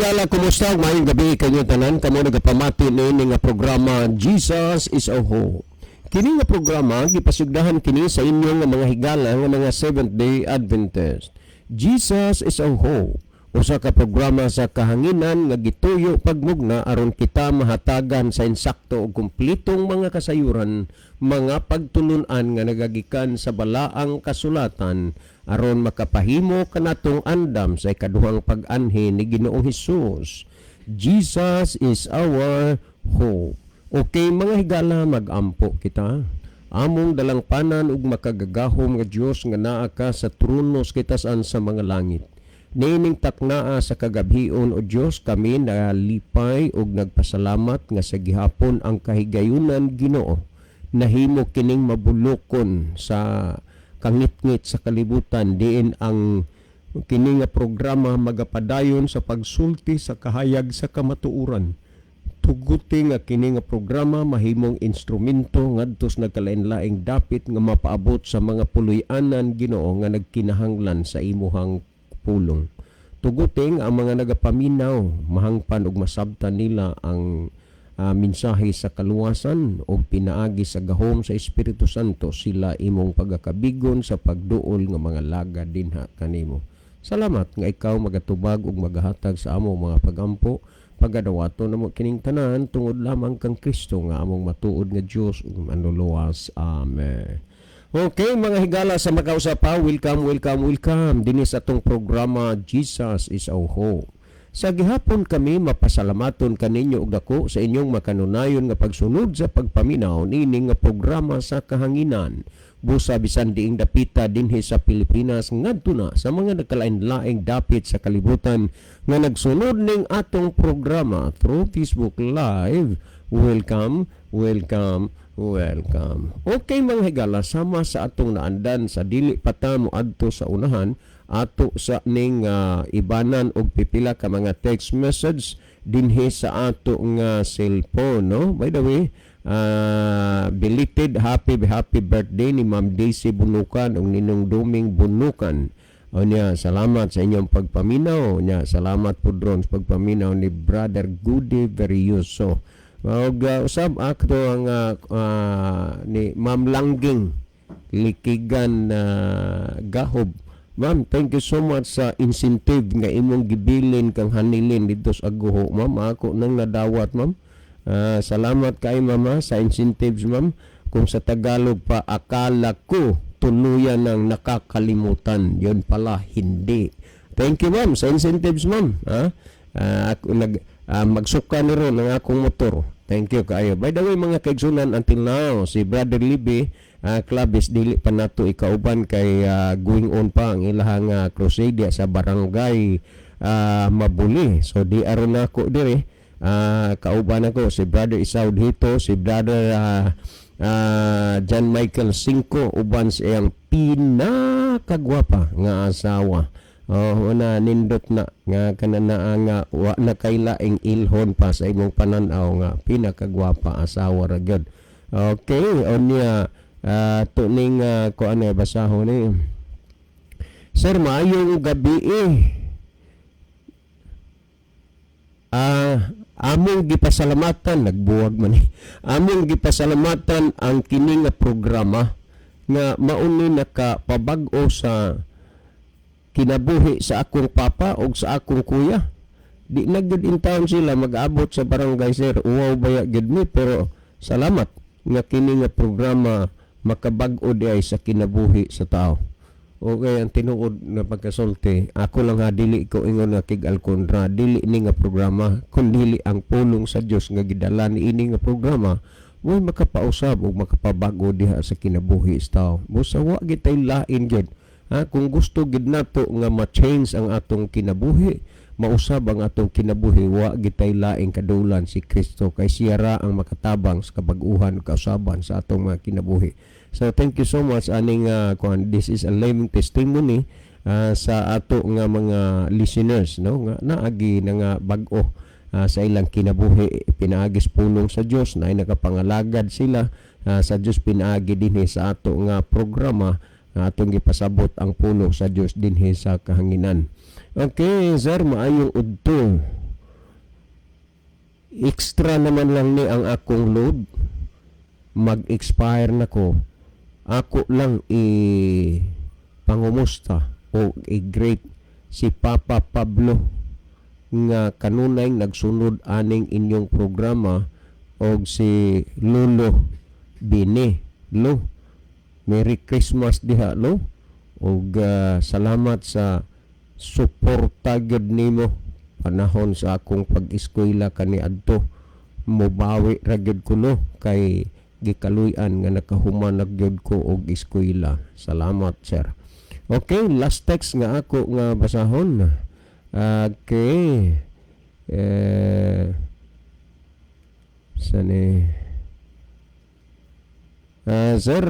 Higala, kumusta? Maayong gabi kanyo tanan kamo nagapamati niini nga programa, Jesus is Our Hope. Kini nga programa gipasugdahan kini sa inyong nga mga higala nga mga Seventh Day Adventist. Jesus is Our Hope. Usa ka programa sa kahanginan nga gituyo pagmugna aron kita mahatagan sa insakto ug kumpletong mga kasayuran, mga pagtulun-an nga nagagikan sa balaang kasulatan aron makapahimo kanatong andam sa ikaduhang pag-anhi ni Ginoong Hesus. Jesus is our hope. Okay, mga higala, magampo kita. Among dalangpanan ug makagagahom nga Dios nga naa ka sa trono sa kitasan sa mga langit. Niining taknaa sa kagabhion, o Dios, kami nalipay ug nagpasalamat nga sa gihapon ang kahigayunan, Ginoo. Nahimo kining mabulokon sa kangitngit sa kalibutan diin ang kini nga programa magapadayon sa pagsulti sa kahayag sa kamatuoran. Tuguti nga kini nga programa mahimong instrumento ngadto sa nagkalain-laing dapit nga mapaabot sa mga puloy-anan, Ginoo, nga nagkinahanglan sa imuhang pulong. Tuguti nga ang mga nagapaminaw mahangpan ug masabtan nila ang mensahe sa kaluwasan o pinaagi sa gahom sa Espiritu Santo sila imong pagakabigon sa pagduol nga mga laga dinha kanimo. Salamat nga ikaw magatubag ug magahatag sa among mga pagampo. Pagadawato namo kining tanan tungod lamang kang Kristo nga among matuod nga Dios ug manluluwas. Amen. Okay, mga higala sa makausa pa, welcome, welcome, welcome dinhi sa atong programa, Jesus is Our Hope. Sa gihapon kami mapasalamaton kaninyo og dako sa inyong makanunayon nga pagsunod sa pagpaminaw niini nga programa sa kahanginan. Busa bisan diing dapita dinhi sa Pilipinas ngadto na sa mga nagkalain-laing dapit sa kalibutan nga nagsunod ning atong programa through Facebook Live. Welcome, welcome, welcome. Okay, mga higala, sama sa atong naandan sa dili pa ta mo adto sa unahan, ato sa ning ibanan og pipila ka mga text message dinhi sa ato nga cellphone, no? By the way, belated happy happy birthday ni Ma'am Daisy Bunukan ug Ninong Duming Bunukan. O niya, salamat sa inyong pagpaminaw. Nya, salamat po dron sa pagpaminaw ni Brother Goody Verioso. Ug usab akto ang ni Ma'am Langging Likigan na Gahob. Ma'am, thank you so much sa incentive nga imong gibilin kang Hanilin dito sa Aguho. Ma'am, ako nang nadawat, ma'am. Salamat kay mama sa incentives, ma'am. Kung sa Tagalog pa, akala ko tuluyan ng nakakalimutan. Yun pala, hindi. Thank you, ma'am, sa incentives, ma'am. Ha? Ako magsuka ni ron ang akong motor. Thank you kaayo. By the way, mga kaigsunan, until now, si Brother Libby Clavis dili pa nato ikauban kay going on pa ang ilahang crusade sa barangay Mabuli. So di aron nako diri, kauban ako si Brother Isaw dito, si Brother John Michael Cinco uban sa iyang pinakagwapa nga asawa. Oh, na nindot na nga kanana nga wa na kay laing ilhon pa sa imong pananaw nga pinakagwapa asawa ra gyud. Okay, unya tuning kuan ano basahon ni. Sir, maayong gabi eh. Among gipasalamatan, nagbuwag man eh. Among gipasalamatan ang kini nga programa nga mauni nakapabag-o sa kinabuhi sa akong papa o sa akong kuya. Di na gyud in town sila mag-abot sa barangay, sir. Uwaw baya gyud mi, pero salamat nga kini nga programa makabag-o di ay sa kinabuhi sa tao. Okay, ang tinuod na pagkasulti, ako lang ha, dili ko ingon nga kig alkontra, dili ni nga programa, kun dili ang pulong sa Dios nga gidala ni ini nga programa, mo'y makapausab ug makapabago diha sa kinabuhi sa tao. Busa wa gitay lain gyud. Ha, kung gusto gid nato nga ma-change ang atong kinabuhi, mausab ang atong kinabuhi, wa gitay laing kadulan si Kristo kay siya ra ang makatabang sa kabag-uhan kausaban sa atong mga kinabuhi. So thank you so much aning kuan, this is a living testimony sa ato nga mga listeners, no, nga naagi na nga bag-o sa ilang kinabuhi pinaagi sa pulong sa Dios na ay nakapangalagad sila sa Dios pinaagi dinhi sa ato nga programa nga atong gipasabot ang pulong sa Dios dinhi sa kahanginan. Okay, sir, maayong udto. Extra naman lang ni ang akong load, mag-expire na ko. Ako lang i pangumusta o i-greet si Papa Pablo nga kanunay nagsunod aning inyong programa og si Lolo Bini. Lo, Merry Christmas diha, Lo, og salamat sa suporta gyud nimo panahon sa akong pag-eskwela kaniadto. Mobawi ra gyud ko, no, kay gikaluy-an nga nakahuman na gyud ko og eskwela. Salamat, sir. Okay, last text nga ako nga basahon. Okay, sani? Sir,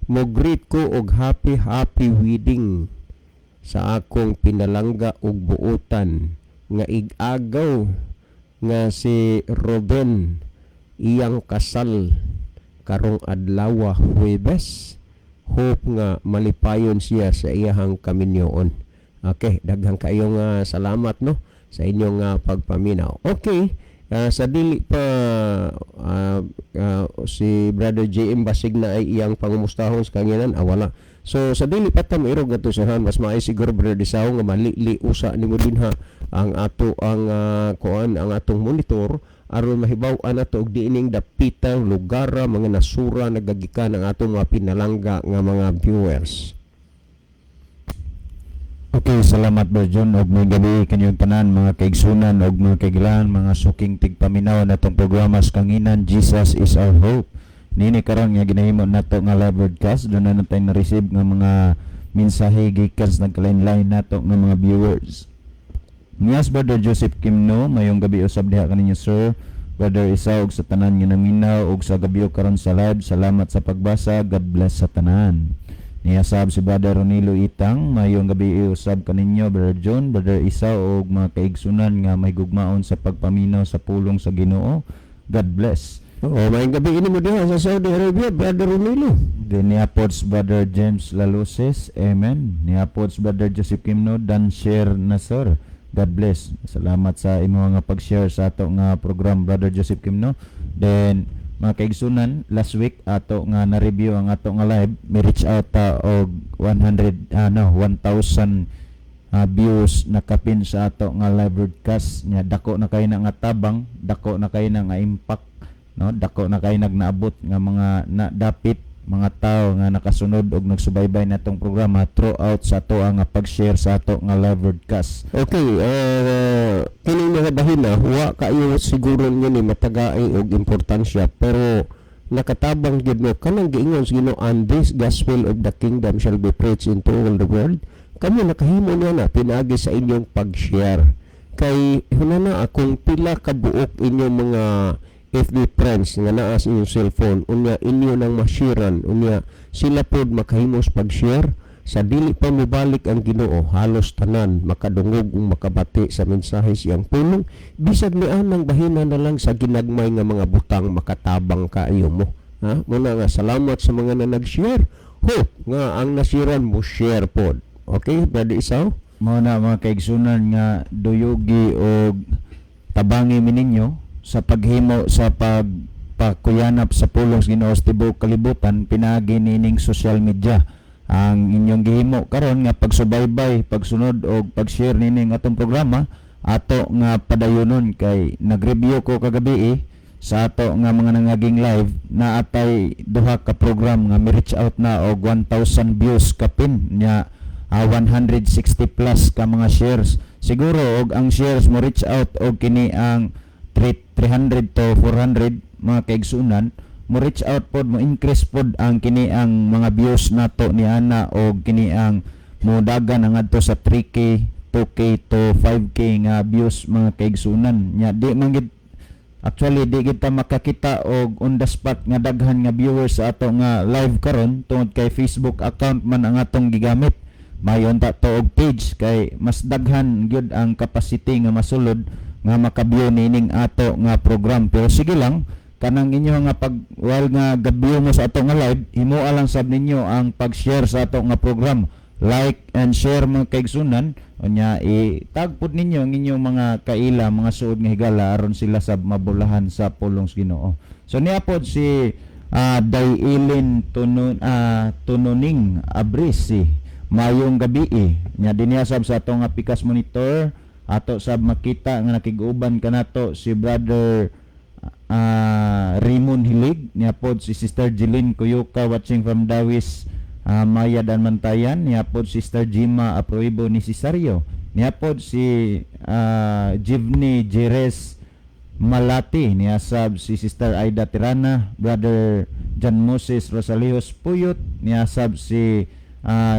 mo greet ko og happy happy wedding sa akong pinalangga og buotan nga ig-agaw nga si Ruben, iyang kasal karong adlaw Huwebes. Hope nga malipayon siya sa iyahang kaminyoon. Okay, daghang kayo nga salamat, no, sa inyong pagpaminaw. Okay, sa dili pa si Brother JM basig na ay iyang pangumustahon sa kanginan, wala. So sa dili pa ta mairog ato sa, mas maay siguro, Brother Disaw, nga malili usa nimo dinha ang ato ang kuan, ang atong monitor, aron mahibaw-an nato og diining dapita lugar, mga nasura nagagikan ang atong mga pinalangga nga mga viewers. Okay, salamat, Brother John, og maayong gabi kaninyong tanan, mga kaigsunan og mga kaigilan, mga suking tigpaminaw natong programa sa kanginan, Jesus is Our Hope. Nini karon nga ginahimo nato nga live broadcast, duna na tay na-receive nga mga mensahe gikan sa nagkalain-lain nato nga mga viewers. Niyas Brother Joseph Kimno, mayong gabi usab diha kaninyo, sir. Brother Isa, og sa tanan nga naminaw og sa gabi karon sa live, salamat sa pagbasa. God bless sa tanan. Niya sab si Brother Ronilo Itang, mayong gabi usab kaninyo, Brother John, Brother Isa, og mga kaigsunan nga may gugmaon sa pagpaminaw sa pulong sa Ginoo. God bless. Oo, maayong gabi ini mo diha sa Saudi Arabia, Brother Ronilo. Then niya pods Brother James Laluces, amen. Niya pods Brother Joseph Kimno, dan share na, sir. God bless. Salamat sa imo nga pag-share sa ato nga program, Brother Joseph Kimno. Then mga kaigsunan, last week ato nga na-review ang ato nga live, may reach out ta og 100, no, 1,000 views na kapin sa ato nga live broadcast nya. Dako na kay na nga tabang, dako na kay na nga impact, no, dako na kay nagnaabot nga mga na dapit mga tao nga nakasunod og nagsubaybay natong programa throughout sa ato nga pag-share sa ato nga live broadcast. Okay, kining mga bahina, wa kayo siguro niya ni matagaay og importansya, pero nakatabang gyud mo kanang giingon sa Ginoo, "And this gospel of the kingdom shall be preached into all the world." Kamo nakahimo niya na pinaagi sa inyong pag-share. Kay hunana akong pila ka buok inyong mga FB friends nga naa sa inyong cellphone, unya inyo nang ma-sharean, unya sila pod makahimos pag-share, sa dili pa mobalik ang Ginoo, halos tanan makadungog ug makabati sa mensahe siyang pulong. Bisag ni anang bahina na lang sa ginagmay nga mga butang, makatabang kaayo mo, ha. Muna nga salamat sa mga na nag-share. Hope nga ang nasiran mo share pod. Okay, Brother Isaw. Mao na, mga kaigsunan, nga duyugi og tabangi mi ninyo sa paghimo sa pagpakuyanap sa pulong sa Ginoo sa tibuok kalibutan pinaagi niining social media. Ang inyong gihimo karon nga pagsubaybay, pagsunod og pag-share nining atong programa, ato nga padayonon, kay nag-review ko kagabi eh, sa ato nga mga nangaging live na atay duha ka program nga mi-reach out na og 1,000 views kapin nya, 160 plus ka mga shares siguro, og ang shares mo reach out og kini ang 3 300 to 400, mga kaigsunan, mo reach out pod, mo increase pod ang kini ang mga views nato ni ana, og kini ang mo dagan ang adto sa 3K, 2K to 5K nga views, mga kaigsunan. Nya di man gid, actually di kita makakita og on the spot nga daghan nga viewers sa ato nga live karon tungod kay Facebook account man ang atong gigamit. Mayon ta to og page kay mas daghan gyud ang capacity nga masulod nga maka-view niining ato nga program. Pero sige lang, kanang inyo nga pag while nga ga-view mo sa ato nga live, himoa lang sab ninyo ang pag-share sa ato nga program. Like and share, mga kaigsunan. Unya i-tag pud ninyo ang inyong mga kaila, mga suod nga higala, aron sila sa mabulahan sa pulong sa Ginoo. So niya pod si Dailin Tunon, Tununing Abrisi. Mayong gabi eh. Nya dinhi sab sa atong nga Pikas Monitor, ato sab makita nga nakig-uban kanato si Brother Raymond Hilig, niya pod si Sister Jeline Kuyuka, watching from Dawis, Maya Dan Mantayan, niya pod Sister Jima Aproibo ni Cesario, niya pod si Jivni Jerez Malati, niya sab si Sister Aida Tirana, Brother John Moses Rosalios Puyot, niya sab si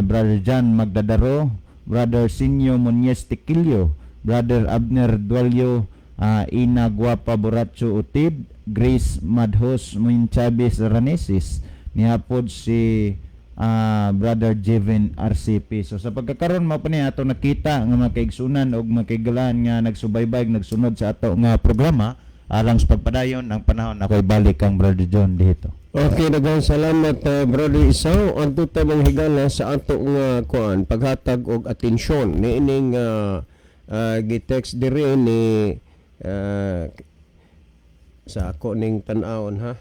Brother John Magdadaro, Brother Sinyo Muñez Tiquillo, Brother Abner Dualio, Ina Guapa Boracho Utid, Grace Madhos Munchabes Ranesis, niya pod si Brother Jevin RCP. So sa pagkakaron, mao pa ni ato nakita nga mga kaigsunan og mga kaigalaan nga nagsubaybay, nagsunod sa ato nga programa. Alang sa pagpadayon ang panahon, ako'y balik kang Brother John dito. Okay, daghang salamat, Brother Isaw. Adto ta, mga higala, sa ato nga kuan, paghatag og atensyon niining gitext diri ni sa ako ning tan-awon ha.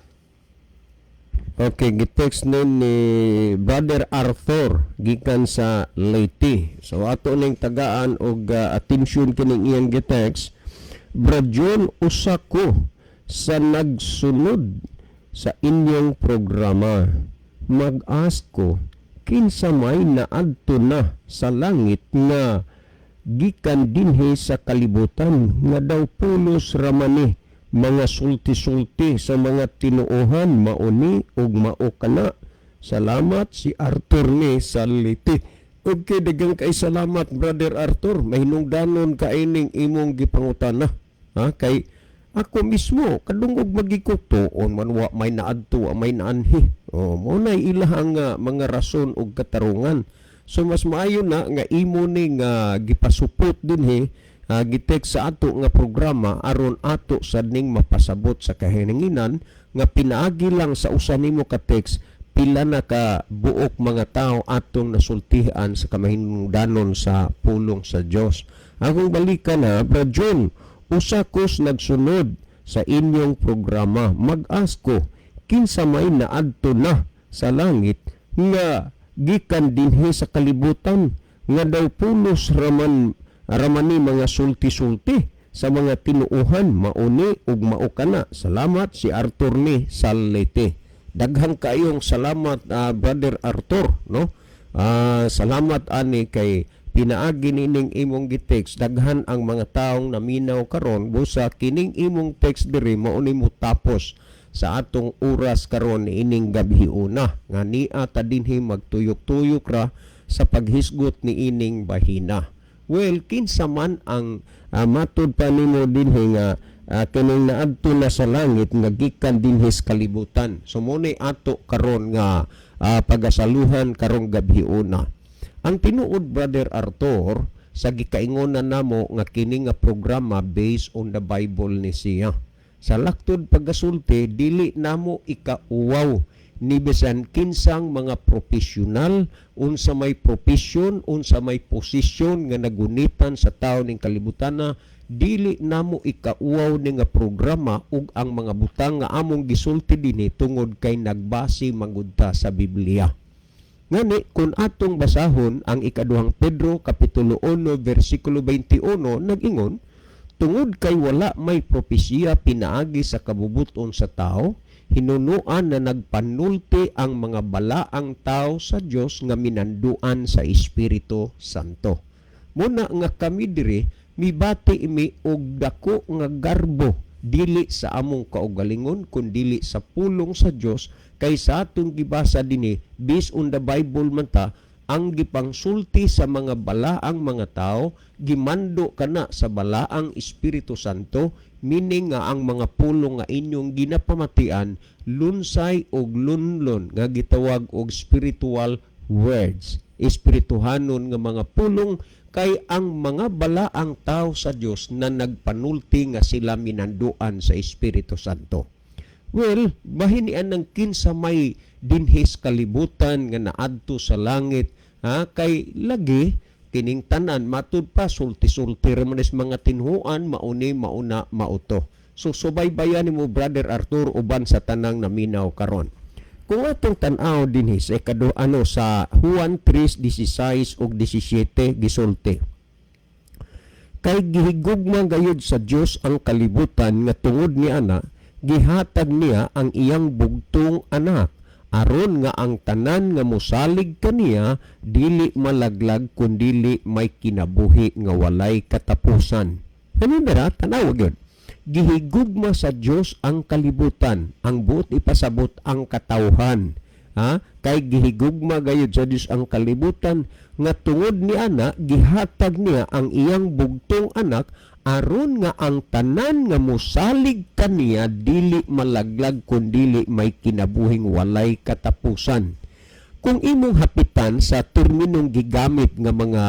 Okay, gitext ni Brother Arthur gikan sa Leyte. So ato ning tagaan og atensyon kining iyang gitext. "Brad John, usa ko sa nagsunod sa inyong programa. Mag-ask ko, kinsa may naadto na sa langit nga gikan dinhi sa kalibutan, nga daw pulos ramani mga sulti-sulti sa mga tinuohan, mauni ug mao kana? Salamat." Si Arthur ni sa Leyte. Okay, daghang kay salamat, Brother Arthur. Mahinungdanon ka ining imong gipangutana. Ha, kay ako mismo kadungog magikutuon man, wa may naadto, wa may naanhi. Oh, mao na ilahang mga rason ug katarungan. So mas maayo na nga imo ni nga gipasupot dinhi, gitext sa ato nga programa, aron ato sad ning mapasabot sa kahininginan nga pinaagi lang sa usa nimo ka text, pila na ka buok mga tao atong nasultihan sa kamahinungdanon sa pulong sa Dios. Akong balikan ha, Brad John, usa kos nagsunod sa inyong programa. Mag-ask ko, kinsa may naadto na sa langit nga gikan dinhi sa kalibutan, nga daw pulos raman ramani mga sulti-sulti sa mga tinuohan, mauni ug mao kana? Salamat." Si Arthur ni sa Leyte. Daghang kayong salamat, Brother Arthur, no? Salamat ani kay pinaagi nining imong gitext, daghan ang mga taong naminaw karon. Busa kining imong text diri mao ni tapos sa atong oras karon ining gabi una nga nia ta dinhi magtuyok-tuyok ra sa paghisgot ni ining bahina. Well, kinsa man ang matud pa nimo dinhi nga kining naadto na sa langit nga gikan dinhi sa kalibutan? So mo ni ato karon nga pagasaluhan karong gabi una. Ang tinuod, Brother Arthur, sa gikaingonan namo nga kini nga programa, based on the Bible ni siya. Sa laktod pagkasulti, dili namo ikauwaw ni bisan kinsang mga profesional, unsa may profesyon, unsa may posisyon nga nagunitan sa tao ning kalibutan na dili namo ikauwaw ni nga programa ug ang mga butang nga among gisulti dinhi, tungod kay nagbase magud ta sa Biblia. Ngani kung atong basahon ang Ikaduhang Pedro kapitulo 1 versikulo 21, nag-ingon, "Tungod kay wala may propesiya pinaagi sa kabubuton sa tao, hinunuan na nagpanulti ang mga balaang tao sa Dios nga minanduan sa Espiritu Santo." Muna nga kami diri mibati mi og dako nga garbo, dili sa among kaugalingon kun dili sa pulong sa Dios, kay sa atong gibasa dinhi, based on the Bible man ta. Ang gipangsulti sa mga balaang mga tao, gimando kana sa balaang Espiritu Santo, meaning nga ang mga pulong nga inyong ginapamatian lunsay og lunlon nga gitawag og spiritual words, espirituhanon nga mga pulong, kay ang mga balaang tao sa Dios na nagpanulti nga sila minanduan sa Espiritu Santo. Well, bahinian ng kinsa may dinhis kalibutan nga naadto sa langit. Ha, kay lagi kining tanan matud pa sulti-sulti ra man is mga tinhuan, mauni, mauna, mauto. So subaybayan nimo, Brother Arthur, uban sa tanang naminaw karon. Kung atong tan-aw dinhi sa ikado ano sa Juan 3:16 ug 17, gisulti, "Kay gihigugma gayud sa Dios ang kalibutan nga tungod ni ana gihatag niya ang iyang bugtong anak, aron nga ang tanan nga mosalig kaniya dili malaglag kundili may kinabuhi nga walay katapusan." Remember ha, tanawa gyud. Gihigugma sa Dios ang kalibutan. Ang buot ipasabot, ang katawhan. Ha? Kay gihigugma gayud sa Dios ang kalibutan nga tungod ni ana gihatag niya ang iyang bugtong anak, aron nga ang tanan nga mosalig kaniya dili malaglag kundili may kinabuhing walay katapusan. Kung imong hapitan sa terminong gigamit nga mga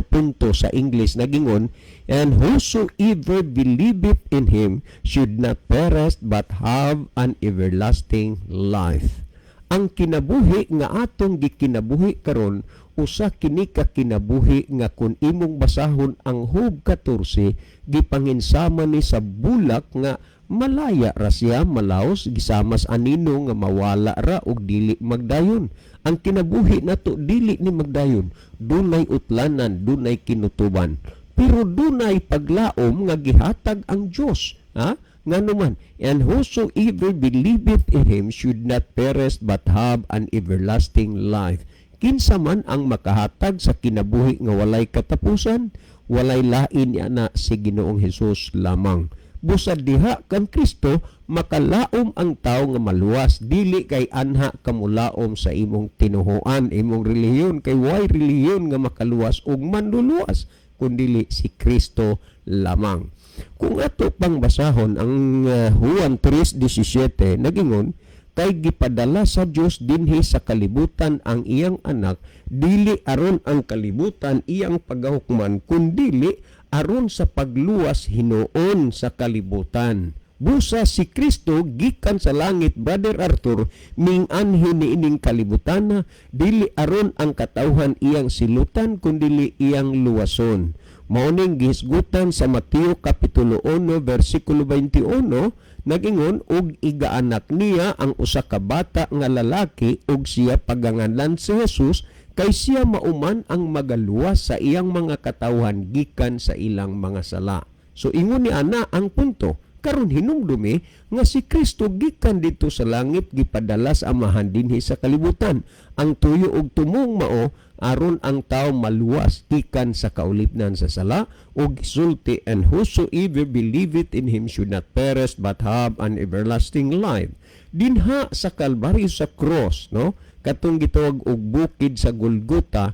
punto sa English, nagingon, "And whosoever believeth in him should not perish but have an everlasting life." Ang kinabuhi nga atong gikinabuhi karon, usa kini ka kinabuhi nga kung imong basahon ang Job 14, gipanginsama ni sa bulak nga malaya ra siya malaos, gisamas anino nga mawala ra og dili magdayon. Ang kinabuhi nato dili ni magdayon, dunay utlanan, dunay kinutuban, pero dunay paglaom nga gihatag ang Dios, ha? Ngano man, "And whosoever believeth in him should not perish but have an everlasting life." Kinsa man ang makahatag sa kinabuhi nga walay katapusan? Walay lain ana si Ginoong Hesus lamang. Busa diha kan Kristo makalaom ang tao nga maluwas, dili kay anha kamulaom sa imong tinuhuan, imong relihiyon, kay way relihiyon nga makaluwas ug manluluwas kundili si Kristo lamang. Kung ato pang basahon ang Juan 3:17, nagingon, "Kay gipadala sa Dios dinhi sa kalibutan ang iyang anak, dili aron ang kalibutan iyang pagahukman, kundili aron sa pagluwas hinuon sa kalibutan." Busa si Kristo gikan sa langit, Brother Arthur, ming-anhi niining kalibutan, dili aron ang katawhan iyang silutan kundili iyang luwason. Mao ning gihisgutan sa Mateo kapitulo 1 versikulo 21, nagingon, "Ug igaanak niya ang usa ka bata nga lalaki, ug siya paganganlan si Jesus, kay siya mauman ang magaluwas sa iyang mga katawhan gikan sa ilang mga sala." So ingon ni ana ang punto. Karon hinumdumi nga si Kristo gikan dito sa langit, gipadala sa Amahan dinhi sa kalibutan. Ang tuyo og tumong mao aron ang tao maluwas gikan sa kaulipnan sa sala, ug gisulti, "And whosoever believeth in him should not perish but have an everlasting life." Dinha sa Kalbaryo, sa cross, no, katong gitawag og bukid sa Golgota.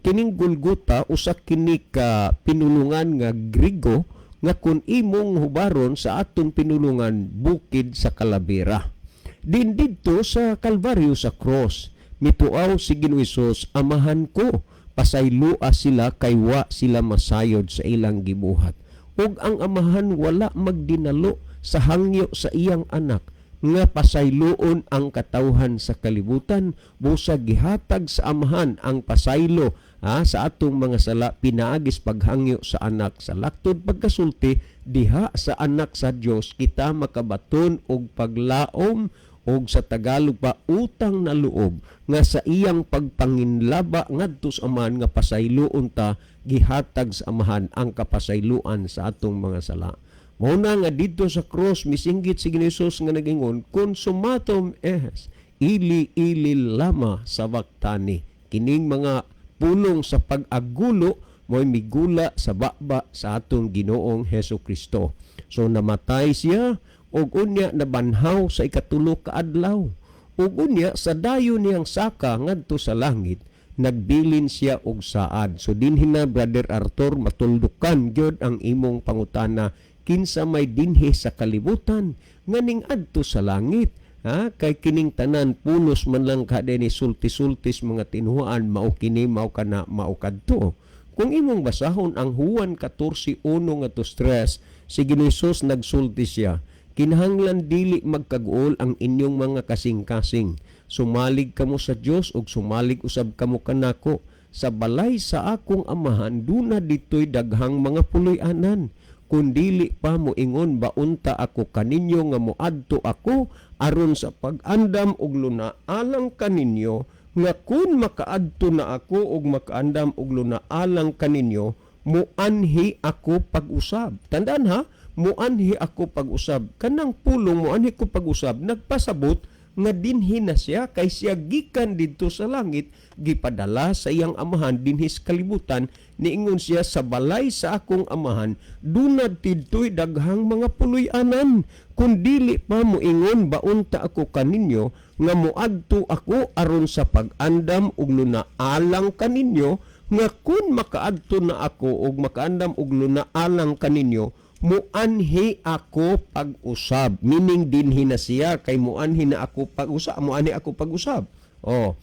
Kining Golgota usa kini ka pinulungan nga Grigo nga kung imong hubaron sa atong pinulungan, bukid sa Kalabera. Din didto sa Kalbaryo, sa cross, mituaw si Ginoo Hesus, "Amahan ko, pasayloa sila kay wa sila masayod sa ilang gibuhat." Ug ang Amahan wala magdinalo sa hangyo sa iyang anak nga pasayloon ang katawhan sa kalibutan. Busa gihatag sa Amahan ang pasaylo, ha, sa atong mga sala pinaagis paghangyo sa anak. Sa laktod pagkasulti diha sa anak sa Dios, kita makabaton og paglaom, og sa Tagalog pa, utang na loob, nga sa iyang pagpanginlaba ngadto sa Amahan nga pasayloon ta, gihatag sa Amahan ang kapasayloan sa atong mga sala. Mao na nga didto sa cross misinggit si Ginoo Hesus nga nagingon, "Consummatum est, ili ili lama sabachthani." Kining mga pulong sa pag-agulo mo'y migula sa baba sa atong Ginoong Heso Kristo. So namatay siya ug unya nabanhaw sa ikatulo ka adlaw. Ug unya sa dayon niyang saka ngadto sa langit, nagbilin siya og saad. So dinhi na, Brother Arthur, matuldukan gyud ang imong pangutana, kinsa may dinhi sa kalibutan nga ning adto sa langit, ha? Kay kining tanan pulos man lang ka ni sulti-sultis mga tinuan, mao kini, mao kana, mao kadto. Kung imong basahon ang Juan 14:1 nga 3, si Ginoo Hesus nagsulti siya, "Kinahanglan dili magkaguol ang inyong mga kasing-kasing." Sumalig kamo sa Dios ug sumalig usab kamo kanako. Sa balay sa akong Amahan duna dito'y daghang mga puloy-anan. Kun dili pa, moingon ba unta ako kaninyo nga moadto ako aron sa pag-andam og luna alang kaninyo, nga kun makaadto na ako og makaandam og luna alang kaninyo, muanhi ako pag-usab? Tandaan ha, muanhi ako pag-usab. Kanang pulong "muanhi ko pag-usab" nagpasabot nga dinhi na siya, kay siya gikan didto sa langit, gipadala sa iyang Amahan dinhi sa kalibutan. Niingon siya, "Sa balay sa akong Amahan duna didto'y daghang mga puloy-anan. Kun dili pa, moingon ba unta ako kaninyo nga moadto ako aron sa pag-andam og luna alang kaninyo, nga kun makaadto na ako og makaandam og luna alang kaninyo, muanhi ako pag-usab?" Meaning dinhi na siya, kay muanhi na ako pag-usab, muanhi ako pag-usab. Oh,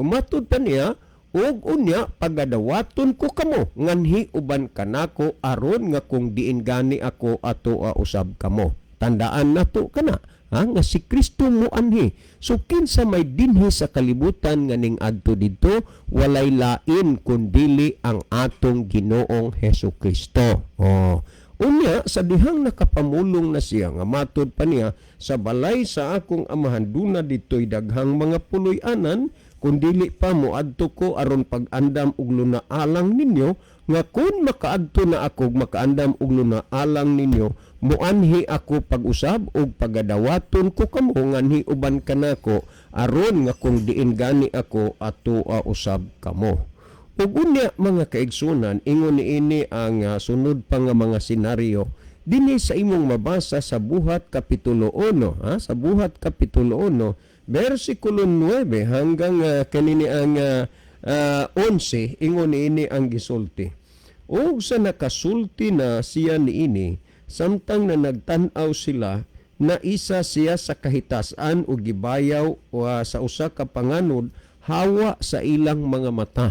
umatod pa niya, "Ug unya pagadawaton ko kamo, nganhi uban kanako, aron nga kung diin gani ako, ato usab kamo." Tandaan nato kana ha, nga si Kristo muanhi. So kinsa may dinhi sa kalibutan nga ning adto didto? Walay lain kundili ang atong Ginoong Hesus Kristo. Oh. Unya, sa dihang nakapamulong na siya nga matod pa niya, "Sa balay sa akong Amahan duna dito'y daghang mga puloy-anan. Kun dili pa, moadto ko aron pag-andam og luna alang ninyo, nga kun makaadto na ako ug makaandam og luna alang ninyo, muanhi ako pag-usab, ug pagadawaton ko kamo, nganhi uban kanako, aron nga kung diin gani ako, ato usab kamo." Ug unya, mga kaigsunan, ingon niini ang sunod pa nga mga senaryo dinhi sa imong mabasa sa Buhat kapitulo 1, ha, sa Buhat kapitulo 1 bersikulo 9 hanggang kanini ang 11. Ingon niini ang gisulti: "Ug sa nakasulti na siya niini, samtang na nagtan-aw sila, naisa siya sa kahitasan ug gibayaw sa usa ka panganod hawa sa ilang mga mata."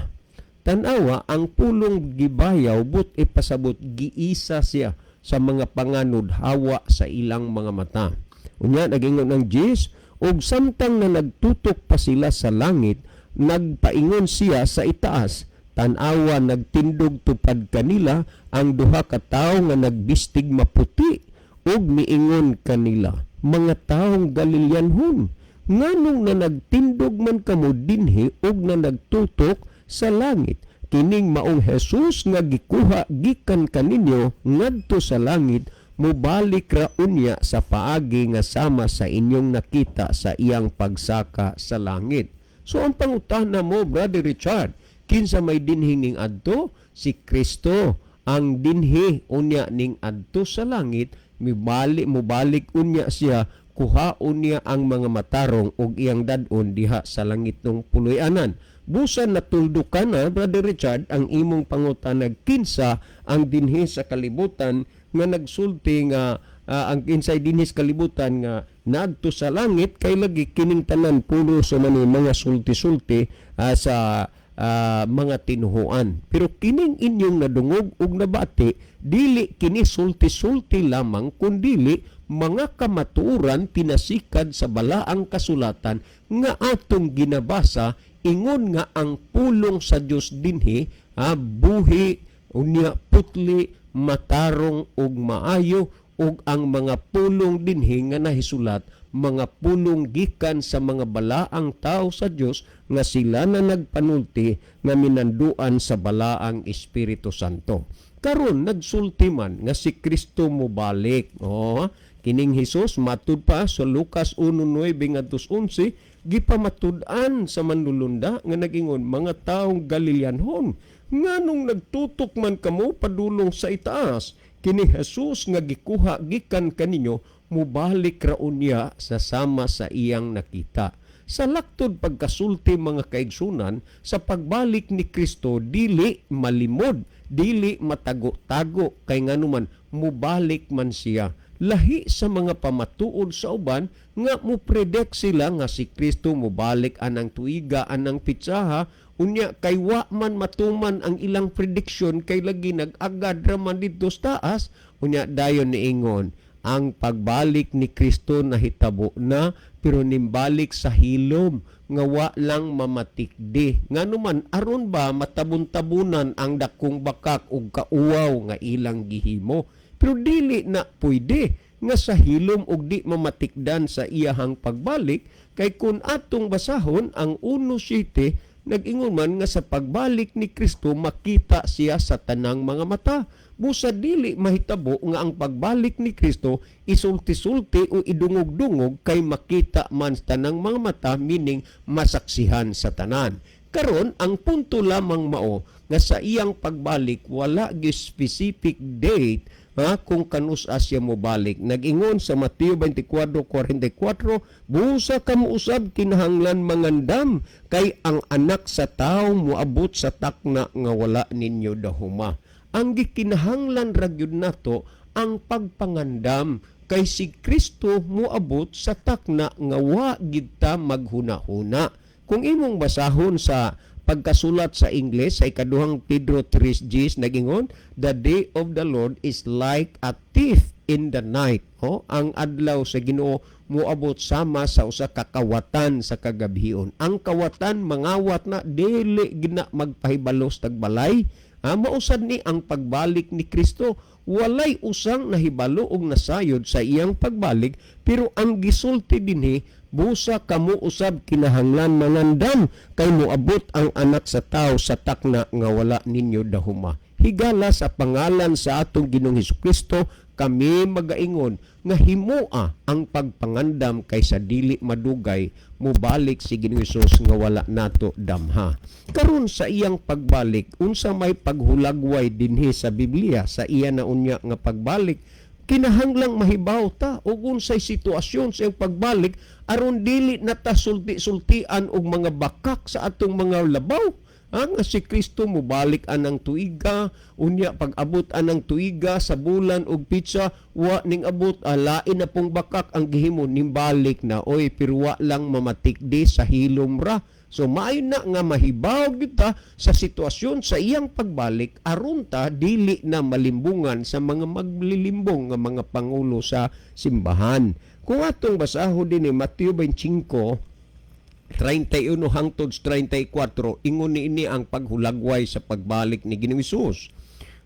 Tanawa ang pulong "gibayaw", but ipasabot giisa siya sa mga panganod hawa sa ilang mga mata. Unya nagingon ang 10, "Ug samtang na nagtutok pa sila sa langit, nagpaingon siya sa itaas. Tan-awa, nagtindog tupad kanila ang duha ka tawo nga nagbistig maputi, ug miingon kanila, 'Mga taong Galileanhon, nganong na nagtindog man kamo dinhi ug na nagtutok sa langit? Kining maong Jesus nga gikuha gikan kaninyo ngadto sa langit, mubalik ra unya sa paagi nga sama sa inyong nakita sa iyang pagsaka sa langit.'" So ang pangutana mo, Brother Richard, kinsa may dinhi ning adto? Si Kristo ang dinhi unya ning adto sa langit, mibalik, mubalik unya siya, kuhaon niya ang mga matarong ug iyang dad-on diha sa langit ng puloy-anan. Busan natuldukan na, Brother Richard, ang imong pangutana, kinsa ang dinhi sa kalibutan nga nagsulti nga ang kinsay dinhi sa kalibutan nga naadto sa langit, kay lagi kining tanan pulo sa mani mga sulti-sulti sa mga tinuhuan. Pero kining inyong nadungog ug nabati, dili kini sulti-sulti lamang, kundili mga kamatuoran tinasikad sa Balaang Kasulatan nga atong ginabasa. Ingon nga ang pulong sa Dios dinhi buhi, unya putli, matarong ug maayo, ug ang mga pulong dinhi nga nahisulat, mga pulong gikan sa mga balaang tao sa Dios nga sila na nagpanulti nga minanduan sa Balaang Espiritu Santo. Karon nagsulti man nga si Kristo mobalik. Oh, kining Hesus, matud pa sa Lucas 1:9 ngadto 11, gipamatud-an sa manlulunda nga nagingon, "Mga taong Galileanhon, nganong nagtutok man kamo padulong sa itaas? Kini Jesus nga gikuha gikan kaninyo, mubalik ra unya sa sama sa iyang nakita." Sa laktod pagkasulti, mga kaigsunan, sa pagbalik ni Kristo, dili malimod, dili matago-tago, kay nganuman mubalik man siya. Lahi sa mga pamatuod sa uban nga mo predict sila nga si Kristo mubalik anang tuiga, anang pitsaha, unya kay wa man matuman ang ilang prediction, kay lagi nag-agad ra man didto sa taas, unya dayon niingon Ang pagbalik ni Kristo nahitabo na, pero nimbalik sa hilom nga wa lang mamatikdi. Ngano man? Aron ba matabon-tabunan ang dakong bakak ug kauwaw nga ilang gihimo. Pero dili na pwede nga sa hilom ug di mamatikdan sa iyahang pagbalik, kay kung atong basahon ang 1:7, nag-ingon man nga sa pagbalik ni Kristo makita siya sa tanang mga mata. Busa dili mahitabo nga ang pagbalik ni Kristo isulti-sulti o idungog-dungog, kay makita man sa tanang mga mata, meaning masaksihan sa tanan. Karon, ang punto lamang mao nga sa iyang pagbalik wala gyud specific date ha, kung kanus-a siya mobalik. Nag-ingon sa Mateo 24:44, "Busa kamo usab kinahanglan mangandam, kay ang Anak sa Tao moabot sa takna nga wala ninyo dahuma." Ang gikinahanglan ra gyud nato ang pagpangandam, kay si Kristo moabot sa takna nga wa gid ta maghuna-huna. Kung imong basahon sa pagkasulat sa Ingles sa Ikaduhang Pedro 3:10, nagingon, "The day of the Lord is like a thief in the night." Oh, ang adlaw sa Ginoo moabot sama sa usa ka kawatan sa kagabhion. Ang kawatan mangawat na, dili gina magpahibalos tagbalay. Ah, mausad ni ang pagbalik ni Kristo. Walay usang nahibalo og nasayod sa iyang pagbalik, pero ang gisulti dinhi, busa kamo usab kinahanglan mangandam, kay moabot ang Anak sa Tao sa takna nga wala ninyo dahuma. Higala, sa pangalan sa atong Ginoong Hesus Kristo, kami magaingon nga himoa ang pagpangandam, kay sa dili madugay mobalik si Ginoong Hesus nga wala nato damha. Karon, sa iyang pagbalik, unsa may paghulagway dinhi sa Biblia sa iya na unya nga pagbalik? Kinahanglang mahibaw ta og unsay sitwasyon sa iyang pagbalik, aron dili na ta sulti-sultian og mga bakak sa atong mga labaw. Ah, nga si Kristo mobalik anang tuiga, unya pag abot anang tuiga sa bulan og pitsa, wa ning abot, alain na pong bakak ang gihimo, nimbalik na oy, pero wa lang mamatikdi, sa hilom ra. So maayo na nga mahibaw gyud ta sa sitwasyon sa iyang pagbalik, aron ta dili na malimbungan sa mga maglilimbong nga mga pangulo sa simbahan. Kung atong basahon din ni Mateo 25:31 hangtod 34, ingon niini ang paghulagway sa pagbalik ni Ginoong Hesus.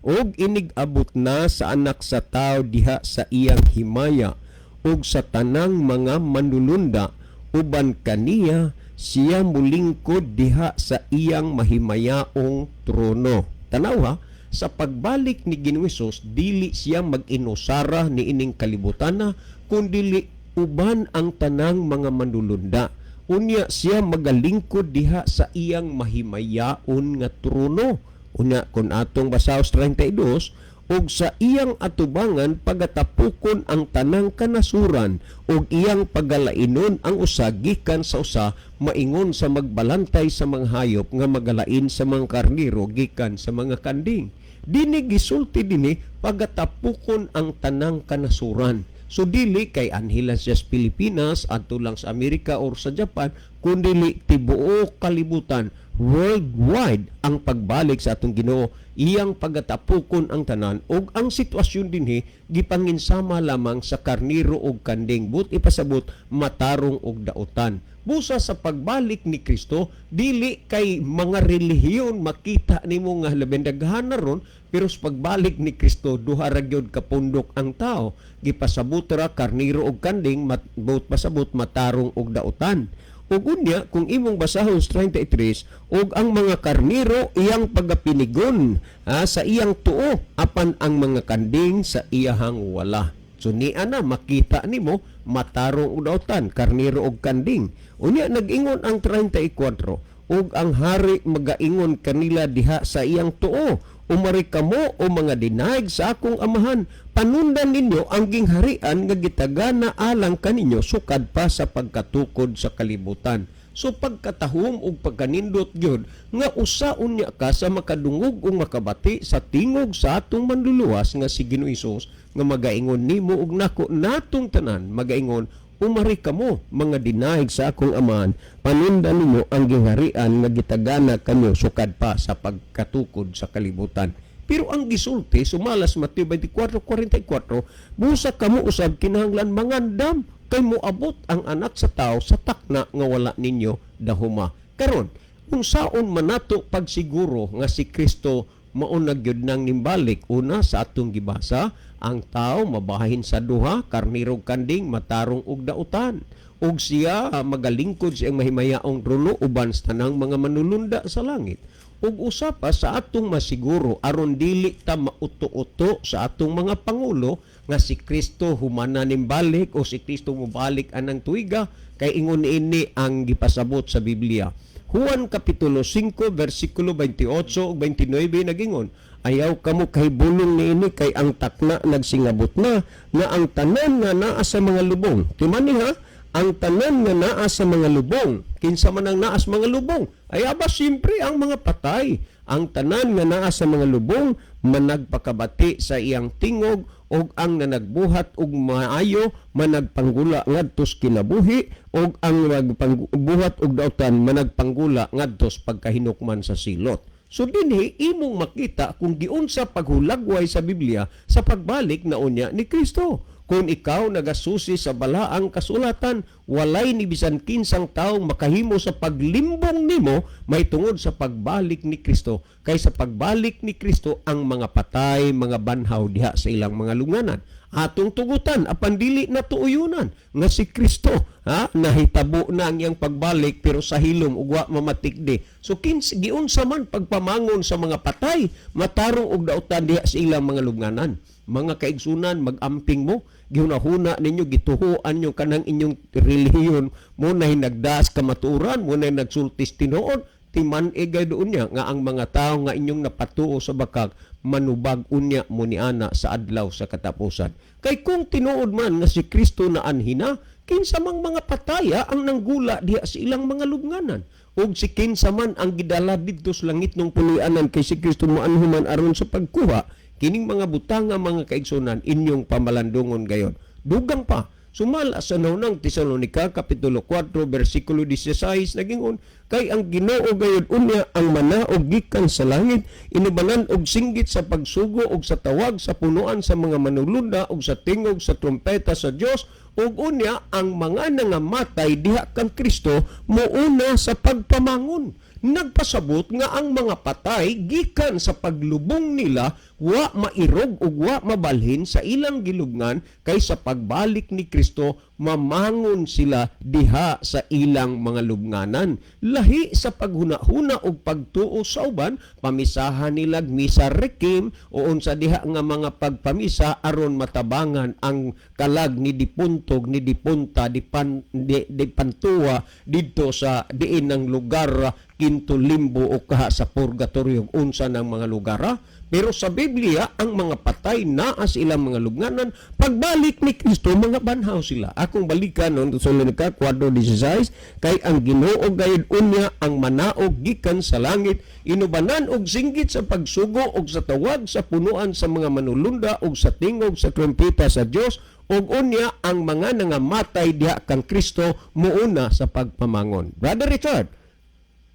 "Ug inig-abot na sa Anak sa Tao diha sa iyang himaya ug sa tanang mga manulunda uban kaniya, siya mulingkod diha sa iyang mahimayaong trono." Tanaw ha, sa pagbalik ni Ginoong Hesus, dili siya mag-inusara ni ining kalibutana, kundili uban ang tanang mga manulunda. Unya siya magalingkod diha sa iyang mahimayaon nga trono. Unya kung atong basahon 32, "Ug sa iyang atubangan pagatapukon ang tanang kanasuran ug iyang pagalainon ang usa gikan sa usa, maingon sa magbalantay sa mga hayop nga magalain sa mga karniro gikan sa mga kanding." Dini gisulti dinhi, pagatapukon ang tanang kanasuran. So dili kay anhi lang siya sa Pilipinas, adto lang sa Amerika or sa Japan, kundili tibuok kalibutan, worldwide ang pagbalik sa atong Ginoo, iyang pagatapukon ang tanan. Ug ang sitwasyon dinhi gipanginsama lamang sa karniro ug kanding, but ipasabot matarong ug dautan. Busa sa pagbalik ni Kristo, dili kay mga relihiyon makita nimo nga labing daghan na ron, pero sa pagbalik ni Kristo duha ra gyud ka pundok ang tao. Gipasabot ra karniro ug kanding, but pasabot matarong ug dautan. Ug unya kung imong basahon sa 33, "Ug ang mga karniro iyang pagapinigon sa iyang tuo, apan ang mga kanding sa iyahang wala." So niya na makita nimo matarong ug dautan, karniro ug kanding. Unya nag-ingon ang 34, "Ug ang Hari magaingon kanila diha sa iyang tuo, 'Umari kamo, o mga dinayeg sa akong Amahan, panundan ninyo ang gingharian nga gitagana alang kaninyo sukad pa sa pagkatukod sa kalibutan.'" So pagkatahom ug pagkanindot gyud nga usa unya ka sa makadungog ug makabati sa tingog sa atong Manluluwas nga si Ginoong Hesus, nga magaingon nimo ug nako, natong tanan magaingon, "Umari kamo, mga dinayeg sa akong Amahan, panundan ninyo ang gingharian nga gitagana kanyo sukad pa sa pagkatukod sa kalibutan." Pero ang gisulti sumala sa Mateo 24:44, busa kamo usab kinahanglan mangandam kay moabot ang Anak sa Tao sa takna nga wala ninyo dahuma. Karon, unsaon man nato pagsiguro nga si Kristo mao na gyud nang nimbalik? Una, sa atong gibasa, ang tao mabahin sa duha, karnero ug kanding, matarong ug dautan. Ug siya magalingkod sa iyang mahimayaong trono uban sa tanang mga manulunda sa langit. Ug usa pa sa atong masiguro aron dili ta mauto-uto sa atong mga pangulo nga si Kristo humana nimbalik o si Kristo mobalik anang tuiga, kay ingon ini ang gipasabot sa Biblia. Juan Kapitulo 5 versikulo 28 ug 29 nagingon, "Ayaw kamo kahibulong niini kay ang takna nagsingabot na nga ang tanan nga naa sa mga lubong." Timani ha, ang tanan nga naa sa mga lubong. Kinsa man ang naa sa mga lubong? Ay aba, siyempre ang mga patay. "Ang tanan nga naa sa mga lubong managpakabati sa iyang tingog, ug ang nanagbuhat og maayo managpanggula ngadtos kinabuhi, ug ang nagbuhat og dautan managpanggula ngadtos pagkahinukman sa silot." So dinhi imong makita kung giunsa paghulagway sa Biblia sa pagbalik na unya ni Kristo. Kung ikaw nagasusi sa balaang kasulatan, walay ni bisan kinsang taong makahimo sa paglimbong nimo may tungod sa pagbalik ni Kristo. Kay sa pagbalik ni Kristo, ang mga patay, mga banhaw diha sa ilang mga lunganan. Atong tugutan apan dili na tuuyunan nga si Kristo, ha, nahitabo na ang iyang pagbalik pero sa hilom ug wa mamatikdi. So giunsa man pagpamangon sa mga patay, matarong og dautan diha sa ilang mga lubnganan? Mga kaigsunan, magamping mo, gihunahuna ninyo, gituhuan nyo kanang inyong relihiyon mo na hinagdas kamatuoran, mo na nagsultis tinuod. Timan gay doon niya nga ang mga tao nga inyong napatuo sa bakag manubag unya mo ni ana sa adlaw sa katapusan. Kay kung tinuod man nga si Kristo na anhina, kinsa mang mga pataya ang nanggula diha sa ilang mga lubnganan? Ug si kinsa man ang gidala didto sa langit nung puloy-anan kay si Kristo moanhuman aron sa pagkuha? Kining mga butanga, mga kaigsunan, inyong pamalandungon gayon. Dugang pa, sumala sa Naunang Tesalonika Kapitulo 4 versikulo 16, nagingon, "Kay ang Ginoo gayud unya ang manaog gikan sa langit inubanan og singgit sa pagsugo og sa tawag sa punuan sa mga manulunda og sa tingog sa trumpeta sa Dios, ug unya ang mga nangamatay diha kang Kristo muuna sa pagpamangon." Nagpasabot nga ang mga patay gikan sa paglubong nila wa mairog ug wa mabalhin sa ilang gilubngan, kay sa pagbalik ni Kristo mamangon sila diha sa ilang mga lubnganan. Lahi sa paghuna-huna ug pagtuo sa uban, pamisahan nila misa requiem o unsa diha nga mga pagpamisa aron matabangan ang kalag ni dipuntog ni dipunta di, pan, di pantua didto sa diin ng lugar, kinto limbo o kaha sa purgatorio, unsa ng mga lugar, ha? Pero sa Biblia, ang mga patay naa sa ilang mga lubnganan, pagbalik ni Kristo mga banhaw sila. Akong balikan no sa ka 4:16, "Kay ang Ginoo gayud unya ang manaog gikan sa langit inubanan og singgit sa pagsugo og sa tawag sa punuan sa mga manulunda og sa tingog sa trumpeta sa Dios, ug unya ang mga nangamatay diha kang Kristo muuna sa pagpamangon." Brother Richard,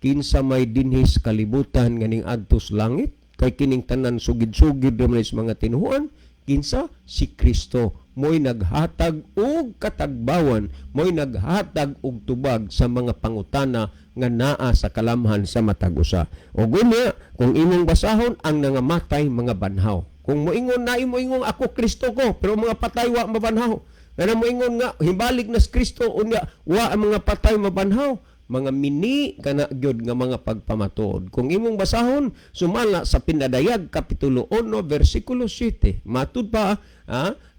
kinsa may dinhi sa kalibutan nga ning adtos langit? Kay kining tanan sugid-sugid ra man sa mga tinuhuan. Kinsa? Si Kristo mo'y naghatag og katagbawan, mo'y naghatag og tubag sa mga pangutana nga naa sa kalamhan sa matag usa. Ug unya kung imong basahon, ang nangamatay mga banhaw. Kung moingon na imo, ingon ako Kristo ko, pero mga patay wa mabanhaw. Kana moingon nga himbalik na si Kristo, unya wa ang mga patay mabanhaw, mga mini kana gyud nga mga pagpamatuod. Kung imong basahon sumala sa Pinadayag Kapitulo 1 versikulo 7, matud pa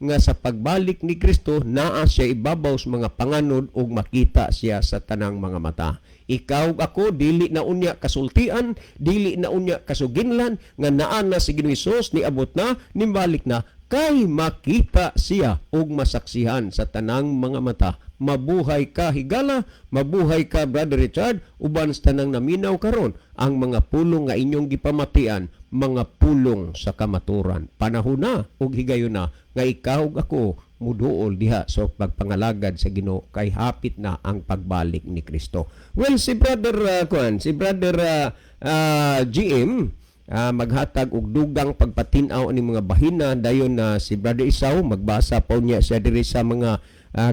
nga sa pagbalik ni Kristo naa siya ibabaw sa mga panganod ug makita siya sa tanang mga mata. Ikaw, ako, dili na unya kasultian, dili na unya kasuginlan nga naa na si Ginoong Hesus, niabot na, nimbalik na, kay makita siya ug masaksihan sa tanang mga mata. Mabuhay ka, higala, mabuhay ka, Brother Richard, uban sa tanang naminaw karon. Ang mga pulong nga inyong gipamatian, mga pulong sa kamaturan. Panahon na ug higayon na nga ikaw ug ako muduol diha sa pagpangalagad sa Ginoo kay hapit na ang pagbalik ni Kristo. Well, si Brother kuan, si Brother GM Maghatag og dugang pagpatin-aw ani mga bahina. Dayon na si Brother Isaw magbasa pa unya siya diri sa mga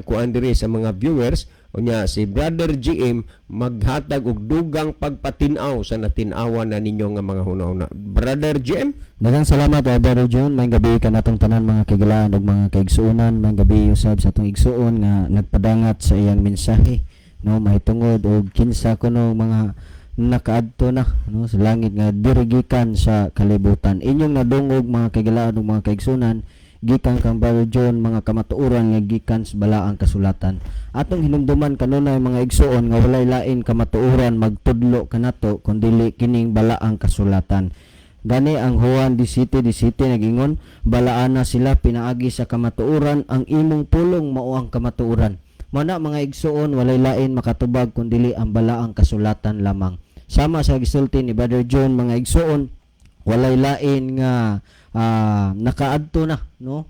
kuan diri sa mga viewers. Unya si Brother GM maghatag og dugang pagpatin-aw sa natin-awan na ninyo nga mga hunahuna. Brother GM. Daghang salamat, Brother John. Maayong gabi kanatong tanan, mga kahigalaan ug mga kaigsuonan. Maayong gabi usab sa atong igsuon nga nagpadangat sa iyang mensahe, no, mahitungod og kinsa kuno mga nakaadto na, no, sa langit nga diri gikan sa kalibutan. Inyong nadungog, mga kahigalaan ug mga kaigsuonan, gikan kang Brother John mga kamatuoran nga gikan sa balaang kasulatan. Atong hinumduman kanunay, mga igsuon, nga walay lain kamatuoran magtudlo kanato kun dili kining balaang kasulatan. Gani ang Juan 17:17 nagingon, "Balaana sila pinaagi sa kamatuoran, ang imong pulong mao ang kamatuoran." Mao na, mga igsuon, walay lain makatubag kun dili ang balaang kasulatan lamang. Sama sa gisulti ni Brother John, mga igsuon, walay lain nga nakaadto na, no?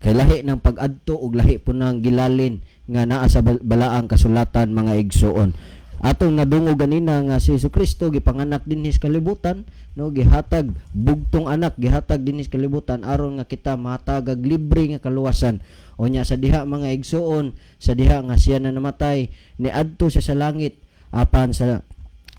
Kay lahi ng pag-adto ug lahi po ng gilalin nga naa sa balaang kasulatan, mga igsuon. Atong nadungog ganina nga si Kristo gipanganak dinhi sa kalibutan, no, gihatag bugtong anak, gihatag dinhi sa kalibutan aron nga kita mahatagag libre nga kaluwasan. Unya sa diha, mga igsuon, sa diha nga siya na namatay, niadto siya sa langit. Apan sa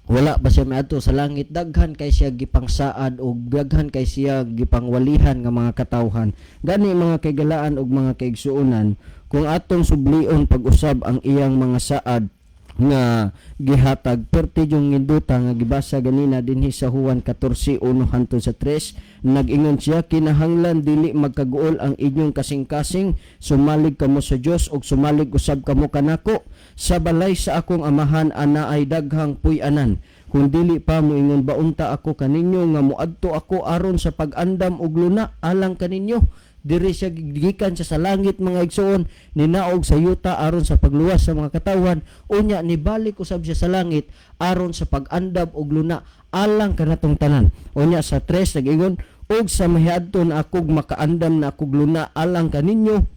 wala pa siya miadto sa langit, daghan kay siya gipangsaad og daghan kay siya gipangwalihan nga mga katawhan. Gani, mga kaigalaan ug mga kaigsuonan, kung atong sublion pag-usab ang iyang mga saad nga gihatag, perti yung nginduta nga gibasa ganina dinhi sa Juan 14:1 hangtod sa 3. Nag-ingon siya, "Kinahanglan dili magkaguol ang inyong kasing-kasing. Sumalig kamo sa Dios ug sumalig usab kamo kanako. Sa balay sa akong Amahan anaay daghang puy-anan. Kung dili pa, moingon ba unta ako kaninyo nga moadto ako aron sa pag-andam og luna alang kaninyo?" Diri siya gikan siya sa langit, mga igsuon, ninaog sa yuta aron sa pagluwas sa mga katawhan. Unya nibalik usab siya sa langit aron sa pag-andam og luna alang kanatong tanan. Unya sa 3 nag-ingon, "Ug sa mahiadto na akog makaandam na akog luna alang kaninyo,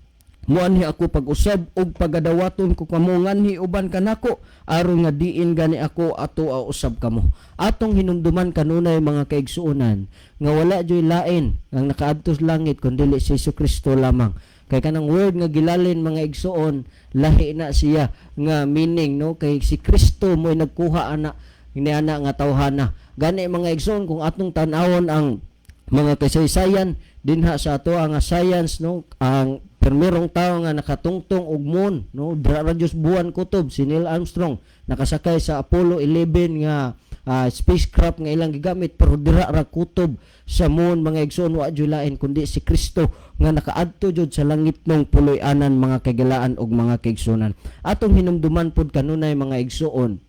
muanhi ako pag-usab ug pagadawaton ko kamo nganhi uban kanako aron nga diin gani ako ato usab kamo." Atong hinumduman kanunay, mga kaigsuonan, nga wala joy lain ang nakaadto sa langit kun dili si Kristo lamang. Kay kanang word nga gilalin, mga igsuon, lahi na siya nga meaning, no, kay si Kristo mo'y nagkuha ana niana nga tawhana. Gani, mga igsuon, kung atong tan-awon ang mga kasaysayan dinha sa ato nga science, no, ang permirong tao nga nakatungtong og moon, no, dira ra Diyos buwan kutob, si Neil Armstrong, nakasakay sa Apollo 11 nga spacecraft nga ilang gigamit, pero dira ra kutob sa moon, mga igsoon. Wa jud lain kundi si Kristo nga nakaadto jud sa langit nung puloy-anan, mga kagilaan ug mga kaigsuonan. Atong hinumduman pud kanunay, mga igsuon,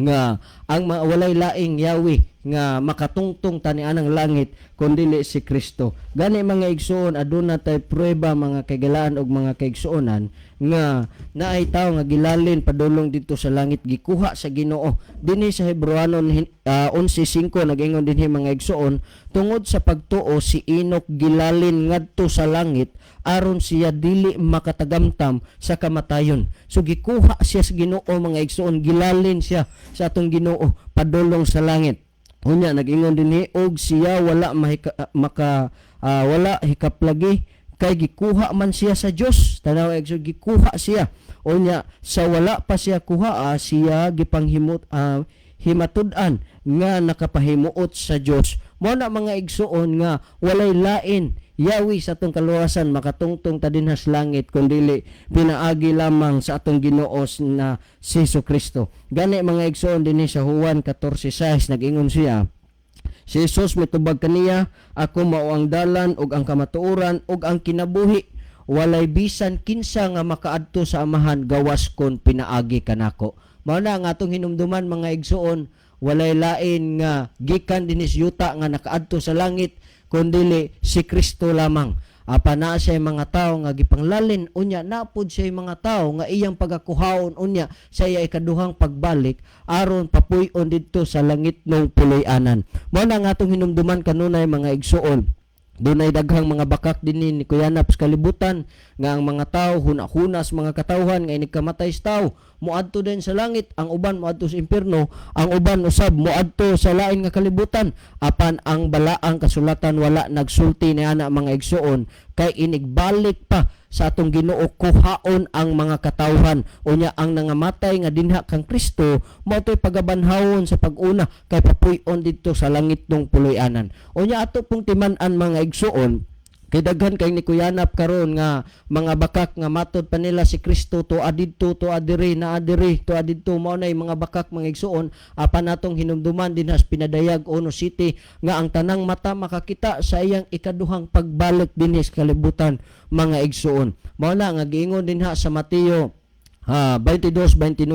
nga ang walay laing Yahweh nga makatungtong tani anang langit kun dili si Kristo. Gani, mga igsuon, aduna tay pruweba, mga kaigalaan ug mga kaigsuonan, nga naay tawo nga gilalin padulong didto sa langit, gikuha sa Ginoo. Dinhi sa Hebreano 11:5 nag-ingon dinhi, mga igsuon, "Tungod sa pagtuo si Enoch gilalin ngadto sa langit aron siya dili makatagamtam sa kamatayon." So gikuha siya sa Ginoo, mga igsuon, gilalin siya sa atong Ginoo padulong sa langit. Unya nag-ingon dinhi, "Og siya wala mahika, maka wala hikaplagi kay gikuha man siya sa Dios." Tanaw, igsoon, gikuha siya. Unya sa wala pa siya kuha, siya gipanghimot himatud-an nga nakapahimuot sa Dios. Mao na, mga igsuon, nga walay lain Yahweh sa atong kaluwasan makatungtong ta dinha sa langit kun dili pinaagi lamang sa atong Ginoo na si Kristo. Gani, mga igsuon, dinhi sa Juan 14:6 nag-ingon siya, si Jesus mitubag kaniya, "Ako mao ang dalan ug ang kamatuoran ug ang kinabuhi. Walay bisan kinsa nga makaadto sa Amahan gawas kon pinaagi kanako." Mao na nga atong hinumduman, mga igsuon, walay lain nga gikan dinhi sa yuta nga nakaadto sa langit kun dili si Kristo lamang. Apan naa siya mga tawo nga gipanglalin, unya napod siya mga tawo nga iyang pagakuhaon unya sa iya ikaduhang pagbalik aron papuy-on didto sa langit ng puloy-anan. Mao na nga atong hinumduman kanunay, mga igsuon, Dunay daghang mga bakak dinhi ni kuyanap sa kalibutan nga ang mga tao huna-huna sa mga katawhan nga inig kamatay sa tao moadto din sa langit, ang uban moadto sa impierno, ang uban usab moadto sa lain nga kalibutan. Apan ang balaang kasulatan wala nagsulti niana, mga igsuon, kay inigbalik pa sa atong Ginoo kuhaon ang mga katawhan. Unya ang nangamatay nga dinha kang Kristo mao to'y pagabanhawon sa pag-una kay papuy-on didto sa langit nung puloy-anan. Unya ato pong timan-an, mga igsuon, kay daghan kay ni kuyanap karon nga mga bakak nga matod pa nila si Kristo tuad didto, tuad diri, naa diri, tuad didto. Mao nay mga bakak, mga igsuon. Apan atong hinumduman dinha sa Pinadayag Ono City nga ang tanang mata makakita sa iyang ikaduhang pagbalik dinhi sa kalibutan, mga igsuon. Mao na nga giingon dinha sa Mateo 22:29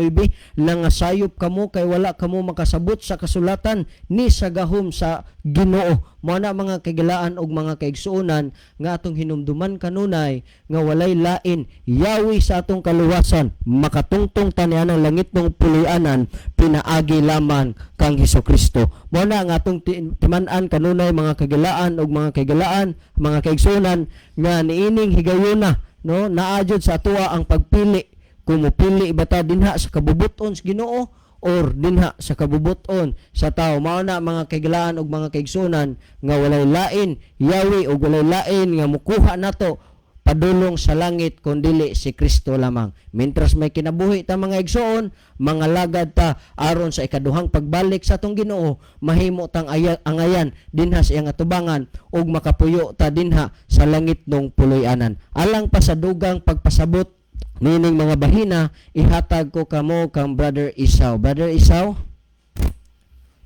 lang nga sayop kamo kay wala kamo makasabot sa kasulatan ni sa gahom sa Ginoo. Mao na, mga kagilaan og mga kaigsuonan, nga atong hinumduman kanunay nga walay lain yawi sa atong kaluwasan, makatungtong ta nianang langit ng puloy-anan, pinaagi lamang kang Hesukristo. Mao na nga atong timan-an kanunay, mga kagilaan og mga kagilaan, mga kaigsuonan, nga niining higayuna, no, naa jud sa atoa ang pagpili kung mopili ba ta dinha sa kabubuton sa Ginoo or dinha sa kabubuton sa tao. Mao na, mga kagilaan ug mga kaigsunan, nga walay lain yawi ug walay lain nga mukuha nato padulong sa langit kun dili si Kristo lamang. Mintras may kinabuhi ta, mga igsoon, mga lagad ta aron sa ikaduhang pagbalik sa atong Ginoo mahimo tang angayan dinha sa iyang atubangan ug makapuyo ta dinha sa langit nung puloy-anan. Alang pa sa dugang pagpasabot nining mga bahina, ihatag ko kamo kang Brother Isaw. Brother Isaw.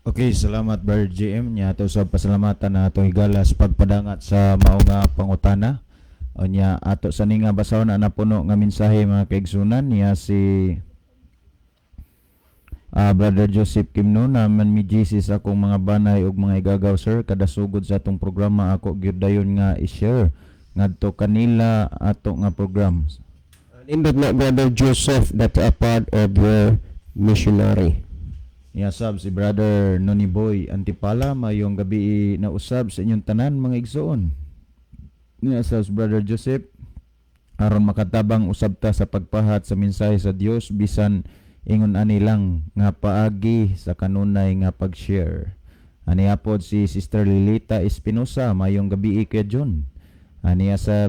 Okay, salamat, Brother GM. Nya ato sa pasalamatan na atong higala sa pagpadangat sa mao nga pangutana. Unya ato sa ninga basahon na napuno nga mensahe, mga kaigsunan, niya si Brother Joseph Kimno na man mi Jesus akong mga banay ug mga igagaw, sir. Kada sugod sa atong programa ako gyud dayon nga i-share ngadto kanila ato nga program. Nindot na, Brother Joseph, that a part of your missionary. Niya sab si Brother Noni Boy Antipala, mayong gabi na usab sa inyong tanan, mga igsoon. Niya sab si Brother Joseph, aron makatabang usab ta sa pagpahat sa mensahe sa Dios bisan ingon ani lang nga paagi sa kanunay nga pag-share. Ani apod si Sister Lilita Espinosa, mayong gabi, Kuya John. Ani sa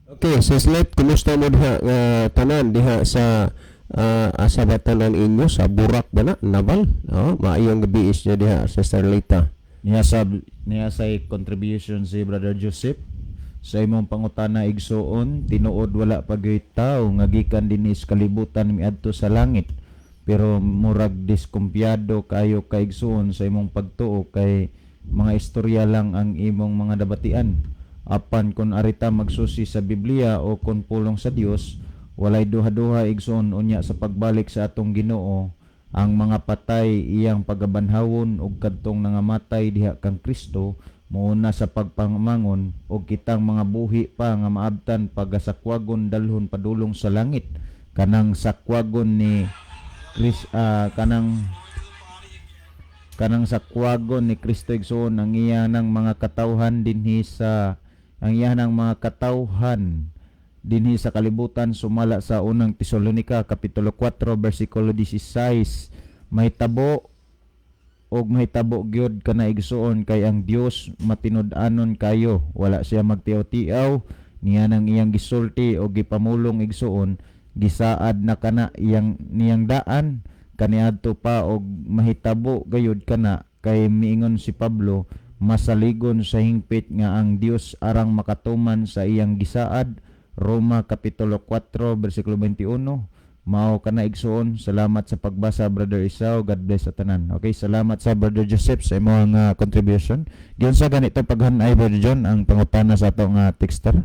Okay, Sis Let, kumusta mo diha nga tanan diha sa asa ba tanan inyo sa Burak ba na Naval? Oh, maayong gabi is diha, Sister Lita. Niya say contribution si Brother Joseph sa imong pangutana, igsuon, tinuod wala pa gyud tawo nga gikan dinhi sa kalibutan miadto sa langit, pero murag diskumpiyado kayo ka, igsuon, sa imong pagtuo kay mga istorya lang ang imong mga nabatian. Apan kon arita magsusi sa Biblia o kon pulong sa Dios, walay duha-duha, igsuon. Unya sa pagbalik sa atong Ginoo, ang mga patay iyang pagabanhawon ug kadtong nangamatay diha kang Kristo muuna sa pagpamangon ug kitang mga buhi pa nga maabtan pagasakwagon dalhon padulong sa langit, kanang sakwagon ni Chris, kanang kanang sakwagon ni Kristo, igsoon, ang iya ng mga katawhan dinhi sa ang iya ng mga katawhan dinhi sa kalibutan sumala sa Unang Tesalonika kapitulo 4 bersikulo 16. Mahitabo og mahitabo gyud kana, igsuon, kay ang Dios matinud-anon kayo, wala siya magtiaw-tiaw. Niya nang iyang gisulti o gipamulong, igsuon, gisaad na kana iyang niyang daan kaniadto pa og mahitabo gayud kana kay miingon si Pablo, masaligon sa hingpit nga ang Dios arang makatuman sa iyang gisaad, Roma kapitulo 4 bersikulo 21. Mao kana, igsuon. Salamat sa pagbasa, Brother Isao. God bless sa tanan. Okay, salamat sa Brother Joseph sa imong contribution. Giunsa ganito paghanay, Brother John, ang pangutana sa ato nga texter?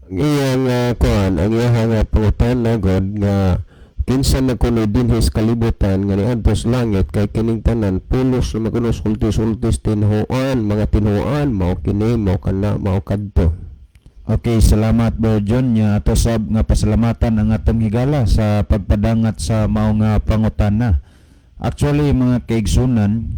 Ang iyang kuan, ang iyang pangutana god nga kinsa na kuno dinhi sa kalibutan nga niadto sa langit kay kining tanan pulos na kuno sulti-sultis tinhuan, mga tinhuan, mao kini, mao kana, mao kadto. Okay, salamat, Brother John. Nya ato sab nga pasalamatan ang atong higala sa pagpadangat sa mao nga pangutana. Actually, mga kaigsunan,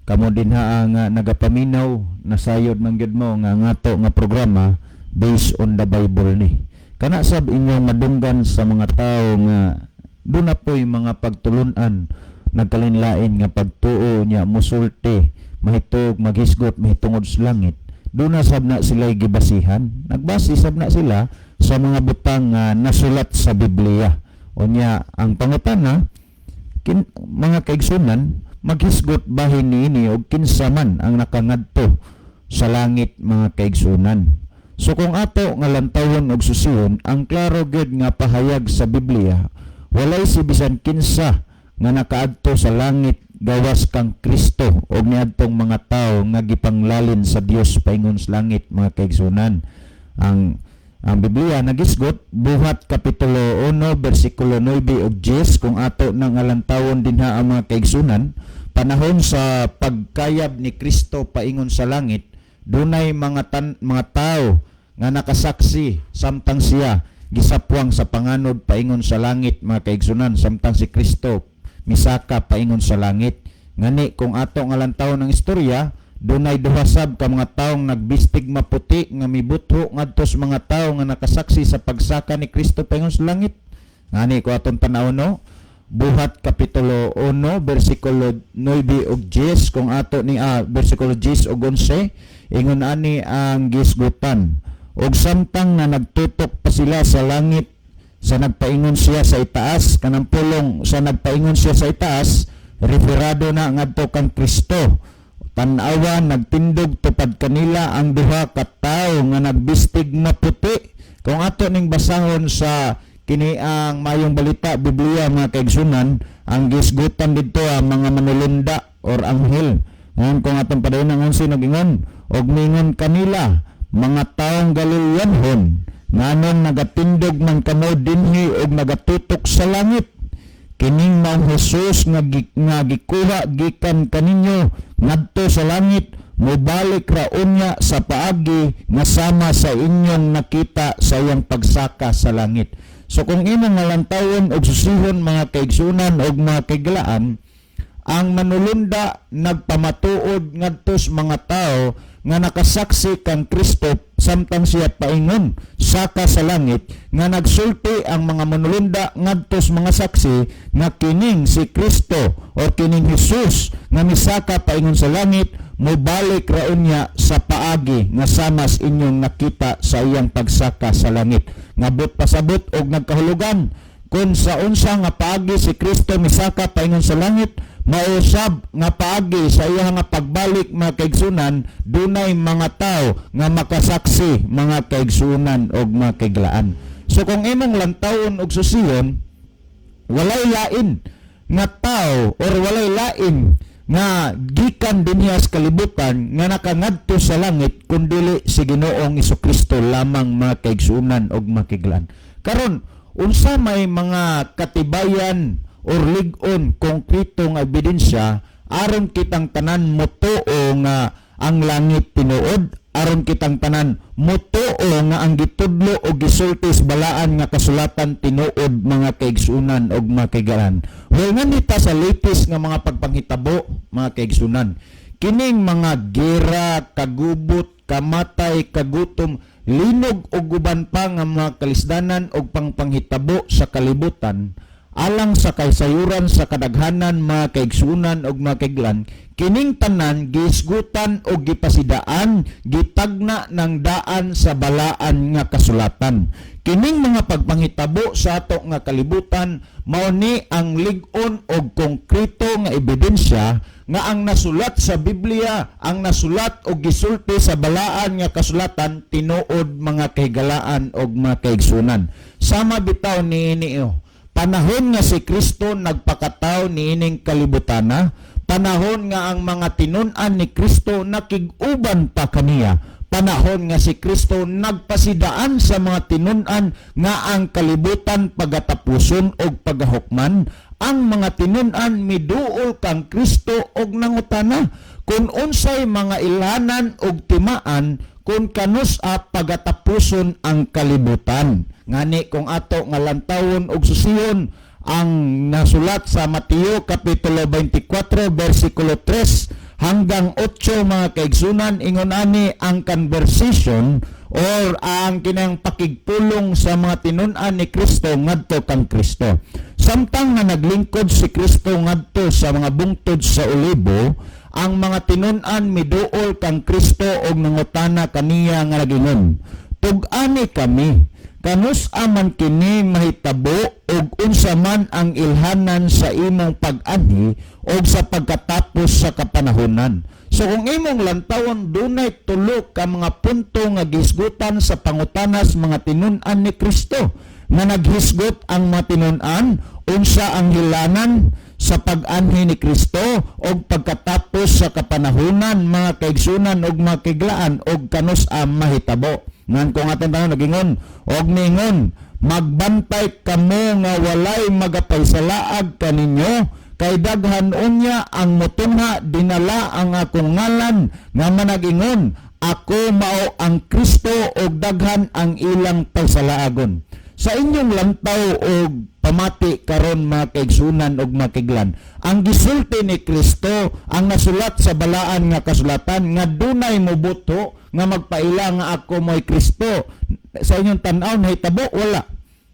Kamo dinha nga nagapaminaw, nasayod man gyud mo nga ngato nga programa based on the Bible ni. Kana sab inyong madunggan sa mga tao nga duna po'y mga pagtulunan, nagkalain-lain nga pagtuo niya, musulti mahitog maghisgot mahitungod sa langit. Duna sab na sila gibasihan, nagbase sab na sila sa mga butang nga nasulat sa Biblia. Unya ang pangutana kin, mga kaigsunan, maghisgot bahin niini og kinsa man ang nakangadto sa langit, mga kaigsunan? So kung ato nga lantawon og susihon ang klaro gyud nga pahayag sa Biblia, walay si bisan kinsa nga nakaadto sa langit gawas kang Kristo og niadtong mga tawo nga gipanglalin sa Dios paingon sa langit, mga kaigsunan. Ang Biblia nagisgot, Buhat kapitulo 1 bersikulo 9 ug 10, kung ato nang alantawon dinha ang mga kaigsunan, panahon sa pagkayab ni Kristo paingon sa langit, dunay mga tao nga nakasaksi samtang siya gisapwang sa panganod paingon sa langit, mga kaigsunan, samtang si Kristo misaka paingon sa langit. Ngani kung ato nga lantawon ang istorya, dunay duha sab ka mga taong nagbistig maputi nga mibutho ngadto sa mga tawo nga nakasaksi sa pagsaka ni Kristo paingon sa langit. Ngani kung atong tan-aw, no, Buhat kapitulo 1 bersikulo 9 ug 10, kung ato ni bersikulo 10 ug 11, ingon ani ang gisgutan: "Ug samtang na nagtutok pa sila sa langit sa nagpaingon siya sa itaas," kanang pulong "sa nagpaingon siya sa itaas" referado na ngadto kang Kristo, "tan-awa, nagtindog tupad kanila ang duha ka tawo nga nagbistig maputi." Kung ato ning basahon sa kini ang Maayong Balita Biblia, mga kaigsunan, ang gisgutan didto ang mga manulunda or anghel. Ngayon kung atong padayon ang 11, nagingon, "Og mingon kanila, 'Mga taong Galileanhon, nganong nagatindog man kamo dinhi og nagatutok sa langit? Kining maong Jesus nga gikuha gikan kaninyo ngadto sa langit, mobalik ra unya sa paagi nga sama sa inyong nakita sa iyang pagsaka sa langit.'" So kung imong nga lantawon og susihon, mga kaigsunan og mga kaiglaan, ang manulunda nagpamatuod ngadto sa mga tao nga nakasaksi kang Kristo samtang siya paingon saka sa langit, nga nagsulti ang mga manulunda ngadto sa mga saksi nga kining si Kristo o kining Jesus nga misaka paingon sa langit, mobalik ra unya sa paagi nga samas inyong nakita sa iyang pagsaka sa langit. Ngabot pasabot og nagkahulugan, kung sa unsa nga paagi si Kristo misaka paingon sa langit, mausab nga paagi sa iya nga pagbalik, mga kaigsunan, dunay mga tao nga makasaksi, mga kaigsunan og mga kaiglaan. So kung imong lantawon og susiyon, walay lain nga tao or walay lain nga gikan dinhi sa kalibutan nga nakangadto sa langit kun dili si Ginoong Kristo lamang, mga kaigsunan og mga kaiglaan. Karon, unsa may mga katibayan or lig-on konkreto nga ebidensya aron kitang tanan motuo nga ang langit tinuod, aron kitang tanan motuo nga ang gitudlo o gisulti sa balaan nga kasulatan tinuod, mga kaigsunan og mga kaigaan? Well, nga nita sa latest nga mga pagpanghitabo, mga kaigsunan, kining mga gera, kagubot, kamatay, kagutom, linog ug uban pa nga mga kalisdanan og pangpanghitabo sa kalibutan, alang sa kaysayuran sa kadaghanan, mga kaigsunan og mga kaiglan, kining tanan gisgutan og gipasidaan, gitagna ng daan sa balaan nga kasulatan. Kining mga pagpanghitabo sa ato nga kalibutan mao ni ang lig-on og konkreto nga ebidensya nga ang nasulat sa Biblia, ang nasulat og gisulti sa balaan nga kasulatan, tinuod, mga kahigalaan og mga kaigsunan. Sama bitaw niini, oh. Panahon nga si Kristo nagpakatao niining kalibutana, panahon nga ang mga tinun-an ni Kristo nakig-uban pa kaniya, panahon nga si Kristo nagpasidaan sa mga tinun-an nga ang kalibutan pagatapuson og pagahukman, ang mga tinun-an miduol kang Kristo og nangutana kung unsay mga ilhanan og timaan kung kanus-a pagatapuson ang kalibutan. Ngani kung ato nga lantawon og susiyon ang nasulat sa Mateo kapitulo 24 bersikulo 3 hanggang 8, mga kaigsunan, ingon ani ang conversation or ang kinang pakigpulong sa mga tinun-an ni Kristo ngadto kang Kristo. Samtang nga naglingkod si Kristo ngadto sa mga bungtod sa Olibo, ang mga tinun-an miduol kang Kristo og nangutana kaniya nga nagingon, "Tug-ani kami, kanus-a man kini mahitabo ug unsa man ang ilhanan sa imong pag-anhi og sa pagkatapos sa kapanahonan?" So kung imong lantawon, dunay tulo ka mga punto nga gisgutan sa pangutanas mga tinun-an ni Kristo. Nga naghisgot ang mga tinun-an unsa ang hilanan sa pag-anhi ni Kristo og pagkatapos sa kapanahunan, mga kaigsunan og mga kaiglaan, og kanus-a mahitabo. Ngan kung atong tanon, nagingon og ningon, "Magbantay kamo nga walay magapaysalaag kaninyo, kay daghan unya ang mutungha dinala ang akong ngalan nga managingon, 'Ako mao ang Kristo,' og daghan ang ilang paysalaagon." Sa inyong lantaw og pamati karon, mga kaigsunan og mga kaiglan, ang gisulti ni Kristo ang nasulat sa balaan nga kasulatan nga dunay mobuto nga magpaila nga ako mo'y Kristo. Sa inyong tan-aw, nahitabo? Wala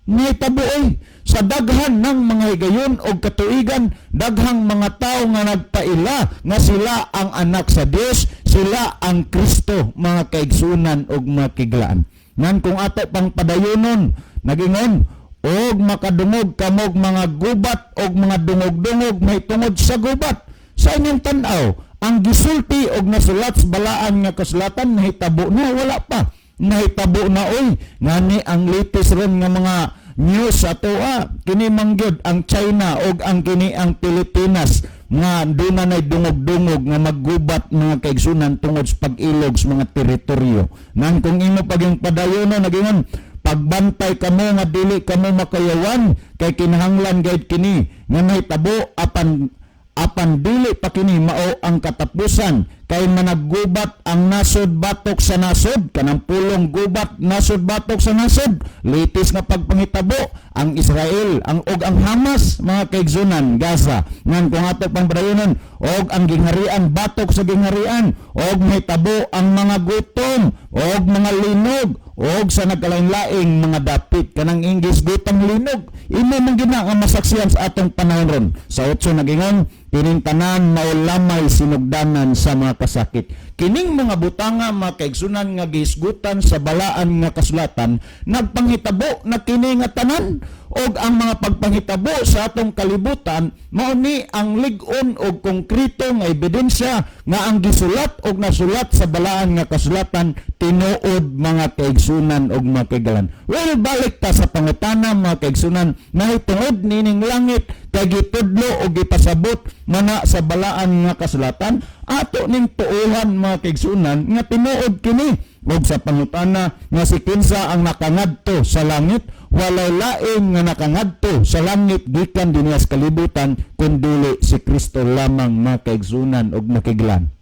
nahitabo oy. Sa daghan ng mga higayon og katuigan, daghang mga tao nga nagpaila nga sila ang anak sa Dios, sila ang Kristo, mga kaigsunan og mga kaiglaan. Ngan kung ato pang padayonon, nagingon, "Og makadungog kamog mga gubat og mga dungog-dungog mahitungod sa gubat." Sa inyong tan-aw, ang gisulti og nasulat sa balaan nga kasulatan, nahitabo na? Wala pa nahitabo na oy. Ngani ang latest ron nga mga news sa atoa kini mangyud ang China og ang kini ang Pilipinas nga duna nay dungog-dungog nga maggubat, mga kaigsunan, tungod sa pag-ilog sa mga teritoryo. Ngan kung imo paging padayono, nagingon, "Pagbantay kamo nga dili kamo makayawan, kay kinahanglan gayud kini nga mahitabo, apan apan dili pa kini mao ang katapusan, kay managgubat ang nasod batok sa nasod." Kanang pulong gubat, nasod batok sa nasod, latest nga pagpangitabo ang Israel ang og ang Hamas, mga kaigsunan, Gaza. Ngan kung ato pang padayonon, "Og ang gingharian batok sa gingharian, og mahitabo ang mga gutom og mga linog og sa nagkalain-laing mga dapit." Kanang English gutang linog, imo man gina nga masaksihan sa atong panahon ron. Sa 8, nagingon, "Kining tanan mao lamay sinugdanan sa mga kasakit." Kining mga butanga, mga kaigsunan, nga gihisgutan sa balaan nga kasulatan, nagpanghitabo na kini nga tanan, og ang mga pagpanghitabo sa atong kalibutan mao ni ang lig-on og konkreto nga ebidensya nga ang gisulat og nasulat sa balaan nga kasulatan tinuod, mga kaigsunan og mga kaigalan. Well, balik ta sa pangutana, mga kaigsunan, nahitungod nining langit kay gitudlo og gipasabot mana sa balaan nga kasulatan. Ato ning tuohan, mga kaigsunan, nga tinuod kini. Ug sa pangutana nga si kinsa ang nakangadto sa langit, walay lain nga nakangadto sa langit gikan dinhi sa kalibutan kun dili si Kristo lamang, mga kaigsunan ug makiglan.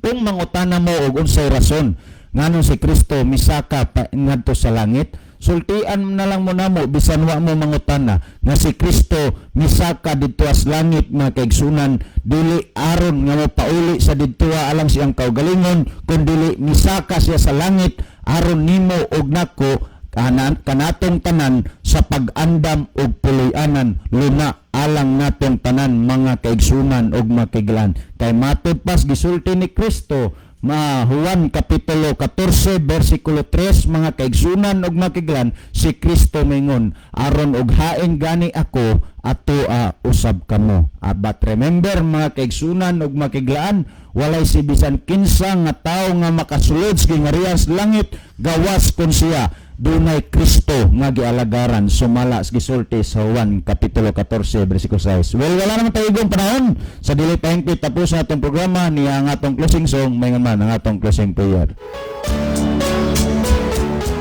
Kung mangutana mo og unsay rason nganong si Kristo misaka pa ngadto sa langit, sultian na lang mo namo bisan wa mo mangutana nga si Kristo misaka didto sa langit, mga kaigsunan, dili aron nga mopauli sa didto alang siyang kaugalingon, kun dili misaka siya sa langit aron nimo og nako, kanan kanatong tanan, sa pag-andam og puloy-anan luna alang natong tanan, mga kaigsunan og mga kaiglan. Kay matud pas gisulti ni Kristo ma Juan kapitulo 14 bersikulo 3, mga kaigsunan og mga kaiglan, si Kristo mingon, "Aron og hain gani ako, atoa usab kamo." But remember, mga kaigsunan og mga kaiglaan, walay si bisan kinsa nga tawo nga makasulod sa gingharian sa langit gawas kun siya dunay Kristo nga gialagaran sumala sa gisulti sa Juan kapitulo 14 bersikulo 6. Well, wala naman tayo igong panahon. Sa dili pa hingpit tapos sa atong programa niya ang atong closing song, may man ang atong closing prayer.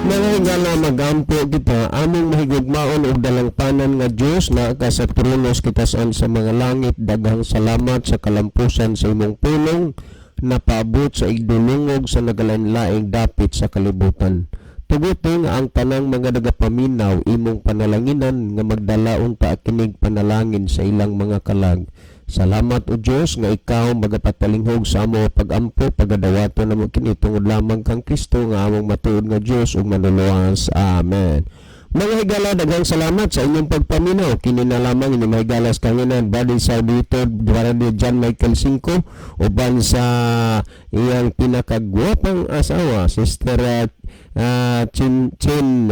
Mga higala, magampo kita. Among mahigugmaon og dalangpanan nga Dios na ka sa trono sa kitasan sa mga langit, daghang salamat sa kalampusan sa imong pulong na paabot sa igdulungog sa nagalain-laing dapit sa kalibutan. Tuguti nga ang tanang mga nagapaminaw imong panalanginan nga magdala unta kinig panalangin sa ilang mga kalag. Salamat, O Dios, nga ikaw magapatalinghog sa amo pagampo, pagadawato namo kini tungod lamang kang Kristo nga among matuod nga Dios ug Manluluwas. Amen. Mga higala, daghang salamat sa inyong pagpaminaw. Kini na lamang inyong mahigala sa kanginan, Brother Saudito, Brother John Michael Cinco, uban sa iyang pinakagwapang asawa, Sister Chin Chin.